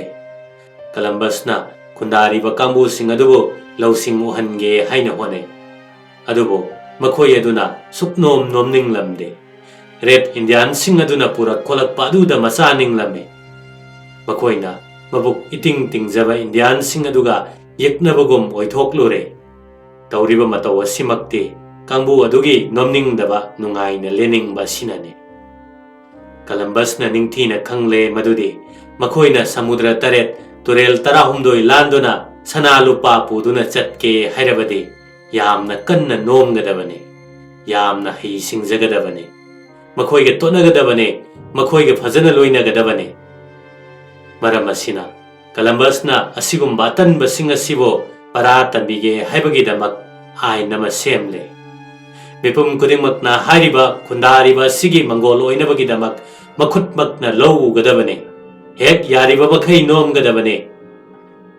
ꯀꯂꯝꯕꯁꯅ ꯈꯨꯟꯗꯥꯔꯤꯕ ꯀꯥꯡꯕꯨꯁꯤꯡ ꯑꯗꯨꯕꯨ ꯂꯧꯁꯤꯡ ꯎꯍꯟꯒꯦ ꯍꯥꯏꯅ ꯍꯣꯠꯅꯩ, ꯑꯗꯨꯕꯨ ꯃꯈꯣꯏ ꯑꯗꯨꯅ ꯁꯨꯛꯅꯣꯝ ꯅꯣꯝꯅꯤꯡꯂꯝꯗꯦ꯫ ꯔꯦꯗ ꯏꯟꯗꯤꯌꯥꯟꯁꯤꯡ ꯑꯗꯨꯅ ꯄꯨꯔꯛ ꯈꯣꯠꯂꯛꯄ ꯑꯗꯨꯗ ꯃꯆꯥ ꯅꯤꯡꯂꯝꯃꯤ꯫ ꯃꯈꯣꯏꯅ ꯃꯕꯨꯛ ꯏꯇꯤꯡ ꯇꯤꯡꯖꯕ ꯏꯟꯗꯤꯌꯥꯟꯁꯤꯡ ꯑꯗꯨꯒ ꯌꯦꯛꯅꯕꯒꯨꯝ ꯑꯣꯏꯊꯣꯛꯂꯨꯔꯦ꯫ ꯇꯧꯔꯤꯕ ꯃꯇꯧ ꯑꯁꯤꯃꯛꯇꯤ ꯀꯥꯡꯕꯨ ꯑꯗꯨꯒꯤ ꯅꯣꯝꯅꯤꯡꯗꯕ ꯅꯨꯡꯉꯥꯏꯅ ꯂꯦꯟꯅꯤꯡꯕ ꯑꯁꯤꯅꯅꯤ꯫ ꯀꯂꯝꯕꯁꯅ ꯅꯤꯡꯊꯤꯅ ꯈꯪꯂꯦ ꯃꯗꯨꯗꯤ ꯃꯈꯣꯏꯅ ꯁꯃꯨꯗ꯭ꯔ ꯇꯔꯦꯠ, ꯇꯨꯔꯦꯜ ꯇꯔꯥꯍꯨꯝꯗꯣꯏ ꯂꯥꯟꯗꯨꯅ ꯁꯅꯥ ꯂꯨꯄꯥ ꯄꯨꯗꯨꯅ ꯆꯠꯀꯦ ꯍꯥꯏꯔꯕꯗꯤ ꯌꯥꯝꯅ ꯀꯟꯅ ꯅꯣꯝꯒꯗꯕꯅꯤ, ꯌꯥꯝꯅ ꯍꯩ ꯁꯤꯡꯖꯒꯗꯕꯅꯤ, ꯃꯈꯣꯏꯒ ꯇꯣꯠꯅꯒꯗꯕꯅꯤ, ꯃꯈꯣꯏꯒ ꯐꯖꯅ ꯂꯣꯏꯅꯒꯗꯕꯅꯤ꯫ ꯃꯔꯝ ꯑꯁꯤꯅ ꯀꯂꯝꯕꯁꯅ ꯑꯁꯤꯒꯨꯝꯕ ꯑꯇꯟꯕꯁꯤꯡ ꯑꯁꯤꯕꯨ ꯄꯔꯥ ꯇꯝꯕꯤꯒꯦ ꯍꯥꯏꯕꯒꯤꯗꯃꯛ ꯑꯥꯏꯟ ꯑꯃ ꯁꯦꯝꯂꯦ꯫ ꯃꯤꯄꯨꯝ ꯈꯨꯗꯤꯡꯃꯛꯅ ꯍꯥꯏꯔꯤꯕ ꯈꯨꯟꯗꯥꯔꯤꯕ ꯑꯁꯤꯒꯤ ꯃꯪꯒꯣꯜ ꯑꯣꯏꯅꯕꯒꯤꯗꯃꯛ ꯃꯈꯨꯠꯃꯛꯅ ꯂꯧ ꯎꯒꯗꯕꯅꯤ꯫ ꯍꯦꯛ ꯌꯥꯔꯤꯕ ꯃꯈꯩ ꯅꯣꯝꯒꯗꯕꯅꯤ꯫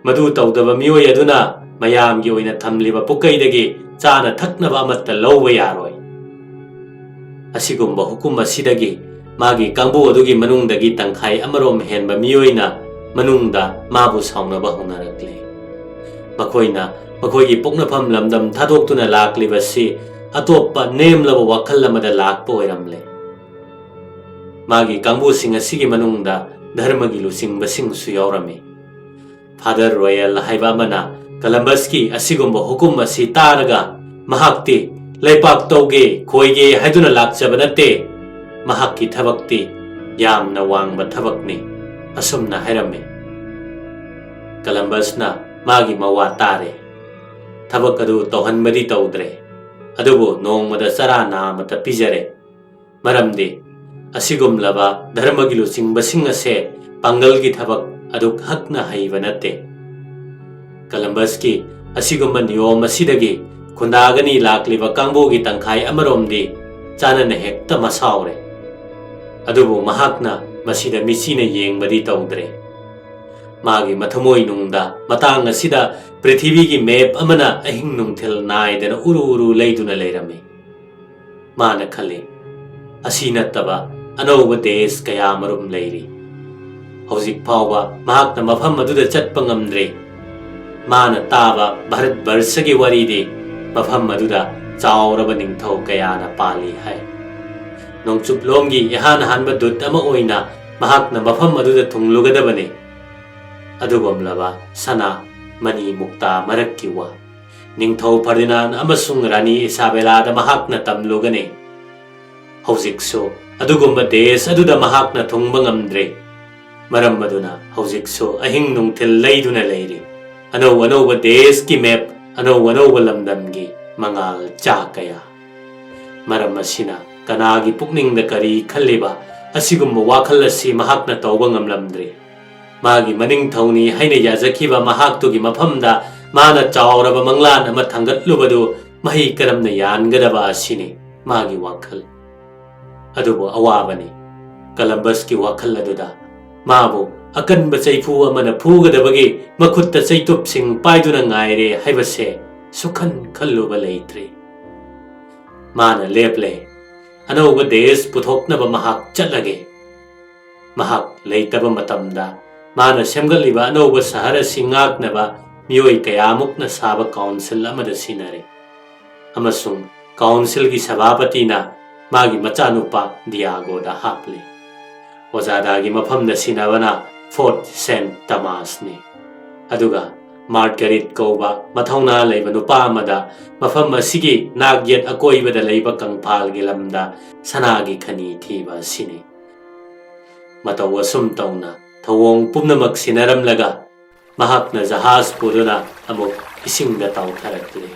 ꯃꯗꯨ ꯇꯧꯗꯕ ꯃꯤꯑꯣꯏ ꯑꯗꯨꯅ ꯃꯌꯥꯝꯒꯤ ꯑꯣꯏꯅ ꯊꯝꯂꯤꯕ ꯄꯨꯀꯩꯗꯒꯤ ꯆꯥꯅ ꯊꯛꯅꯕ ꯑꯃꯠꯇ ꯂꯧꯕ ꯌꯥꯔꯣꯏ꯫ ꯑꯁꯤꯒꯨꯝꯕ ꯍꯨꯀꯨꯝ ꯑꯁꯤꯗꯒꯤ ꯃꯥꯒꯤ ꯀꯥꯡꯕꯨ ꯑꯗꯨꯒꯤ ꯃꯅꯨꯡꯗꯒꯤ ꯇꯪꯈꯥꯏ ꯑꯃꯔꯣꯝ ꯍꯦꯟꯕ ꯃꯤꯑꯣꯏꯅ ꯃꯅꯨꯡꯗ ꯃꯥꯕꯨ ꯁꯥꯎꯅꯕ ꯍꯧꯅꯔꯛꯂꯦ꯫ ꯃꯈꯣꯏꯅ ꯃꯈꯣꯏꯒꯤ ꯄꯣꯛꯅꯐꯝ ꯂꯝꯗꯝ ꯊꯥꯗꯣꯛꯇꯨꯅ ꯂꯥꯛꯂꯤꯕꯁꯤ ꯑꯇꯣꯞꯄ ꯅꯦꯝꯂꯕ ꯋꯥꯈꯜ ꯑꯃꯗ ꯂꯥꯛꯄ ꯑꯣꯏꯔꯝꯂꯦ꯫ ꯃꯥꯒꯤ ꯀꯥꯡꯕꯨꯁꯤꯡ ꯑꯁꯤꯒꯤ ꯃꯅꯨꯡꯗ ꯙꯔꯃꯒꯤ ꯂꯨꯆꯤꯡꯕꯁꯤꯡꯁꯨ ꯌꯥꯎꯔꯝꯃꯤ꯫ ꯐꯥꯗꯔ ꯔꯣꯌꯦꯜ ꯍꯥꯏꯕ ꯑꯃꯅ ꯀꯂꯝꯕꯁꯀꯤ ꯑꯁꯤꯒꯨꯝꯕ ꯍꯨꯀꯨꯝ ꯑꯁꯤ ꯇꯥꯔꯒ, ꯃꯍꯥꯛꯇꯤ ꯂꯩꯄꯥꯛ ꯇꯧꯒꯦ, ꯈꯣꯏꯒꯦ ꯍꯥꯏꯗꯨꯅ ꯂꯥꯛꯆꯕ ꯅꯠꯇꯦ, ꯃꯍꯥꯛꯀꯤ ꯊꯕꯛꯇꯤ ꯌꯥꯝꯅ ꯋꯥꯡꯕ ꯊꯕꯛꯅꯤ, ꯑꯁꯨꯝꯅ ꯍꯥꯏꯔꯝꯃꯤ꯫ ꯀꯂꯝꯕꯁꯅ ꯃꯥꯒꯤ ꯃꯋꯥ ꯇꯥꯔꯦ꯫ ꯊꯕꯛ ꯑꯗꯨ ꯇꯧꯍꯟꯕꯗꯤ ꯇꯧꯗ꯭ꯔꯦ, ꯑꯗꯨꯕꯨ ꯅꯣꯡꯃꯗ ꯆꯔꯥ ꯅꯥ ꯑꯃꯇ ꯄꯤꯖꯔꯦ꯫ ꯃꯔꯝꯗꯤ ꯑꯁꯤꯒꯨꯝꯂꯕ ꯙꯔꯃꯒꯤ ꯂꯨꯆꯤꯡꯕꯁꯤꯡ ꯑꯁꯦ ꯄꯥꯡꯒꯜꯒꯤ ꯊꯕꯛ ꯑꯗꯨꯛ ꯍꯛꯅ ꯍꯩꯕ ꯅꯠꯇꯦ꯫ ꯀꯂꯝꯕꯁꯀꯤ ꯑꯁꯤꯒꯨꯝꯕ ꯅꯤꯌꯣꯝ ꯑꯁꯤꯗꯒꯤ ꯈꯨꯟꯗꯥꯒꯅꯤ ꯂꯥꯛꯂꯤꯕ ꯀꯥꯡꯕꯨꯒꯤ ꯇꯪꯈꯥꯏ ꯑꯃꯔꯣꯝꯗꯤ ꯆꯥꯅꯅ ꯍꯦꯛꯇ ꯃꯁꯥꯎꯔꯦ꯫ ꯑꯗꯨꯕꯨ ꯃꯍꯥꯛꯅ ꯃꯁꯤꯗ ꯃꯤꯆꯤꯅ ꯌꯦꯡꯕꯗꯤ ꯇꯧꯗ꯭ꯔꯦ꯫ ꯃꯥꯒꯤ ꯃꯊꯃꯣꯏꯅꯨꯡꯗ ꯃꯇꯥꯡ ꯑꯁꯤꯗ ꯄ꯭ꯔꯤꯊꯤꯕꯤꯒꯤ ꯃꯦꯞ ꯑꯃꯅ ꯑꯍꯤꯡ ꯅꯨꯡꯊꯤꯜ ꯅꯥꯏꯗꯅ ꯎꯔꯨ ꯎꯔꯨ ꯂꯩꯗꯨꯅ ꯂꯩꯔꯝꯃꯤ꯫ ꯃꯥꯅ ꯈꯜꯂꯤ, "ꯑꯁꯤ ꯅꯠꯇꯕ ꯑꯅꯧꯕ ꯗꯦꯁ ꯀꯌꯥ ꯃꯔꯨꯝ ꯂꯩꯔꯤ꯫ ꯍꯧꯖꯤꯛ ꯐꯥꯎꯕ ꯃꯍꯥꯛꯅ ꯃꯐꯝ ꯑꯗꯨꯗ ꯆꯠꯄ ꯉꯝꯗ꯭ꯔꯤ꯫ ꯃꯥꯅ ꯇꯥꯕ ꯚꯥꯔꯠ ꯕꯔꯁꯒꯤ ꯋꯥꯔꯤꯗꯤ ꯃꯐꯝ ꯑꯗꯨꯗ ꯆꯥꯎꯔꯕ ꯅꯤꯡꯊꯧ ꯀꯌꯥꯅ ꯄꯥꯜꯂꯤ ꯍꯥꯏ꯫ ꯅꯣꯡꯆꯨꯞꯂꯣꯝꯒꯤ ꯏꯍꯥꯟ ꯍꯥꯟꯕ ꯗꯨꯠ ꯑꯃ ꯑꯣꯏꯅ ꯃꯍꯥꯛꯅ ꯃꯐꯝ ꯑꯗꯨꯗ ꯊꯨꯡꯂꯨꯒꯗꯕꯅꯤ꯫ ꯑꯗꯨꯒꯨꯝꯂꯕ ꯁꯅꯥ ꯃꯅꯤ ꯃꯨꯛꯇꯥ ꯃꯔꯛꯀꯤ ꯋꯥ ꯅꯤꯡꯊꯧ ꯐꯔꯗꯤꯅꯥꯟ ꯑꯃꯁꯨꯡ ꯔꯥꯅꯤ ꯏꯁꯥꯕꯦꯂꯥꯗ ꯃꯍꯥꯛꯅ ꯇꯝꯂꯨꯒꯅꯤ꯫ ꯍꯧꯖꯤꯛꯁꯨ ꯑꯗꯨꯒꯨꯝꯕ ꯗꯦꯁ ꯑꯗꯨꯗ ꯃꯍꯥꯛꯅ ꯊꯨꯡꯕ ꯉꯝꯗ꯭ꯔꯤ꯫ ꯃꯔꯝ ꯑꯗꯨꯅ ꯍꯧꯖꯤꯛꯁꯨ ꯑꯍꯤꯡ ꯅꯨꯡꯊꯤꯜ ꯂꯩꯗꯨꯅ ꯂꯩꯔꯤ꯫ ꯑꯅꯧ ꯑꯅꯧꯕ ꯗꯦꯁꯀꯤ ꯃꯦꯞ, ꯑꯅꯧ ꯑꯅꯧꯕ ꯂꯝꯗꯝꯒꯤ ꯃꯉꯥꯜ ꯆꯥ ꯀꯌꯥ꯫ ꯃꯔꯝ ꯑꯁꯤꯅ ꯀꯅꯥꯒꯤ ꯄꯨꯛꯅꯤꯡꯗ ꯀꯔꯤ ꯈꯜꯂꯤꯕ ꯑꯁꯤꯒꯨꯝꯕ ꯋꯥꯈꯜ ꯑꯁꯤ ꯃꯍꯥꯛꯅ ꯇꯧꯕ ꯉꯝꯂꯝꯗ꯭ꯔꯤ꯫ ꯃꯥꯒꯤ ꯃꯅꯤꯡꯊꯧꯅꯤ ꯍꯥꯏꯅ ꯌꯥꯖꯈꯤꯕ ꯃꯍꯥꯛꯇꯨꯒꯤ ꯃꯐꯝꯗ ꯃꯥꯅ ꯆꯥꯎꯔꯕ ꯃꯪꯂꯥꯟ ꯑꯃ ꯊꯥꯡꯒꯠꯂꯨꯕꯗꯨ ꯃꯍꯩ ꯀꯔꯝꯅ ꯌꯥꯟꯒꯗꯕ ꯑꯁꯤꯅꯤ ꯃꯥꯒꯤ ꯋꯥꯈꯜ꯫ ꯑꯗꯨꯕꯨ ꯑꯋꯥꯕꯅꯤ꯫ ꯀꯂꯝꯕꯁꯀꯤ ꯋꯥꯈꯜ ꯑꯗꯨꯗ ꯃꯥꯕꯨ ꯑꯀꯟꯕ ꯆꯩꯐꯨ ꯑꯃꯅ ꯐꯨꯒꯗꯕꯒꯤ ꯃꯈꯨꯠꯇ ꯆꯩꯇꯨꯞꯁꯤꯡ ꯄꯥꯏꯗꯨꯅ ꯉꯥꯏꯔꯦ ꯍꯥꯏꯕꯁꯦ ꯁꯨꯈꯟ ꯈꯜꯂꯨꯕ ꯂꯩꯇ꯭ꯔꯤ꯫ ꯃꯥꯅ ꯂꯦꯞꯂꯦ꯫ ꯑꯅꯧꯕ ꯗꯦꯁ ꯄꯨꯊꯣꯛꯅꯕ ꯃꯍꯥꯛ ꯆꯠꯂꯒꯦ꯫ ꯃꯍꯥꯛ ꯂꯩꯇꯕ ꯃꯇꯝꯗ ꯃꯥꯅ ꯁꯦꯝꯒꯠꯂꯤꯕ ꯑꯅꯧꯕ ꯁꯍꯔ ꯑꯁꯤ ꯉꯥꯛꯅꯕ ꯃꯤꯑꯣꯏ ꯀꯌꯥꯃꯨꯛꯅ ꯁꯥꯕ ꯀꯥꯎꯟꯁꯤꯜ ꯑꯃꯗ ꯁꯤꯟꯅꯔꯦ꯫ ꯑꯃꯁꯨꯡ ꯀꯥꯎꯟꯁꯤꯜꯒꯤ ꯁꯚꯥꯄꯇꯤꯅ ꯃꯥꯒꯤ ꯃꯆꯥꯅꯨꯄꯥ ꯗꯤꯌꯥꯒꯣꯗ ꯍꯥꯞꯂꯦ꯫ ꯑꯣꯖꯥꯗꯥꯒꯤ ꯃꯐꯝꯗ ꯁꯤꯟꯅꯕꯅ ꯐꯣꯔꯠ ꯁꯦꯟꯠ ꯇꯃꯥꯁꯅꯤ꯫ ꯑꯗꯨꯒ ꯃꯥꯔꯒꯔꯤꯠ ꯀꯧꯕ ꯃꯊꯧꯅꯥ ꯂꯩꯕ ꯅꯨꯄꯥ ꯑꯃꯗ ꯃꯐꯝ ꯑꯁꯤꯒꯤ ꯅꯥꯛ ꯌꯦꯠ ꯑꯀꯣꯏꯕꯗ ꯂꯩꯕ ꯀꯪꯐꯥꯜꯒꯤ ꯂꯝꯗ ꯁꯅꯥꯒꯤ ꯈꯅꯤ ꯊꯤꯕ ꯑꯁꯤꯅꯤ꯫ ꯃꯇꯧ ꯑꯁꯨꯝ ꯇꯧꯅ ꯊꯧꯑꯣꯡ ꯄꯨꯝꯅꯃꯛ ꯁꯤꯟꯅꯔꯝꯂꯒ ꯃꯍꯥꯛꯅ ꯖꯍꯥꯖ ꯄꯨꯗꯨꯅ ꯑꯃꯨꯛ ꯏꯁꯤꯡꯗ ꯇꯥꯎꯊꯔꯛꯂꯦ꯫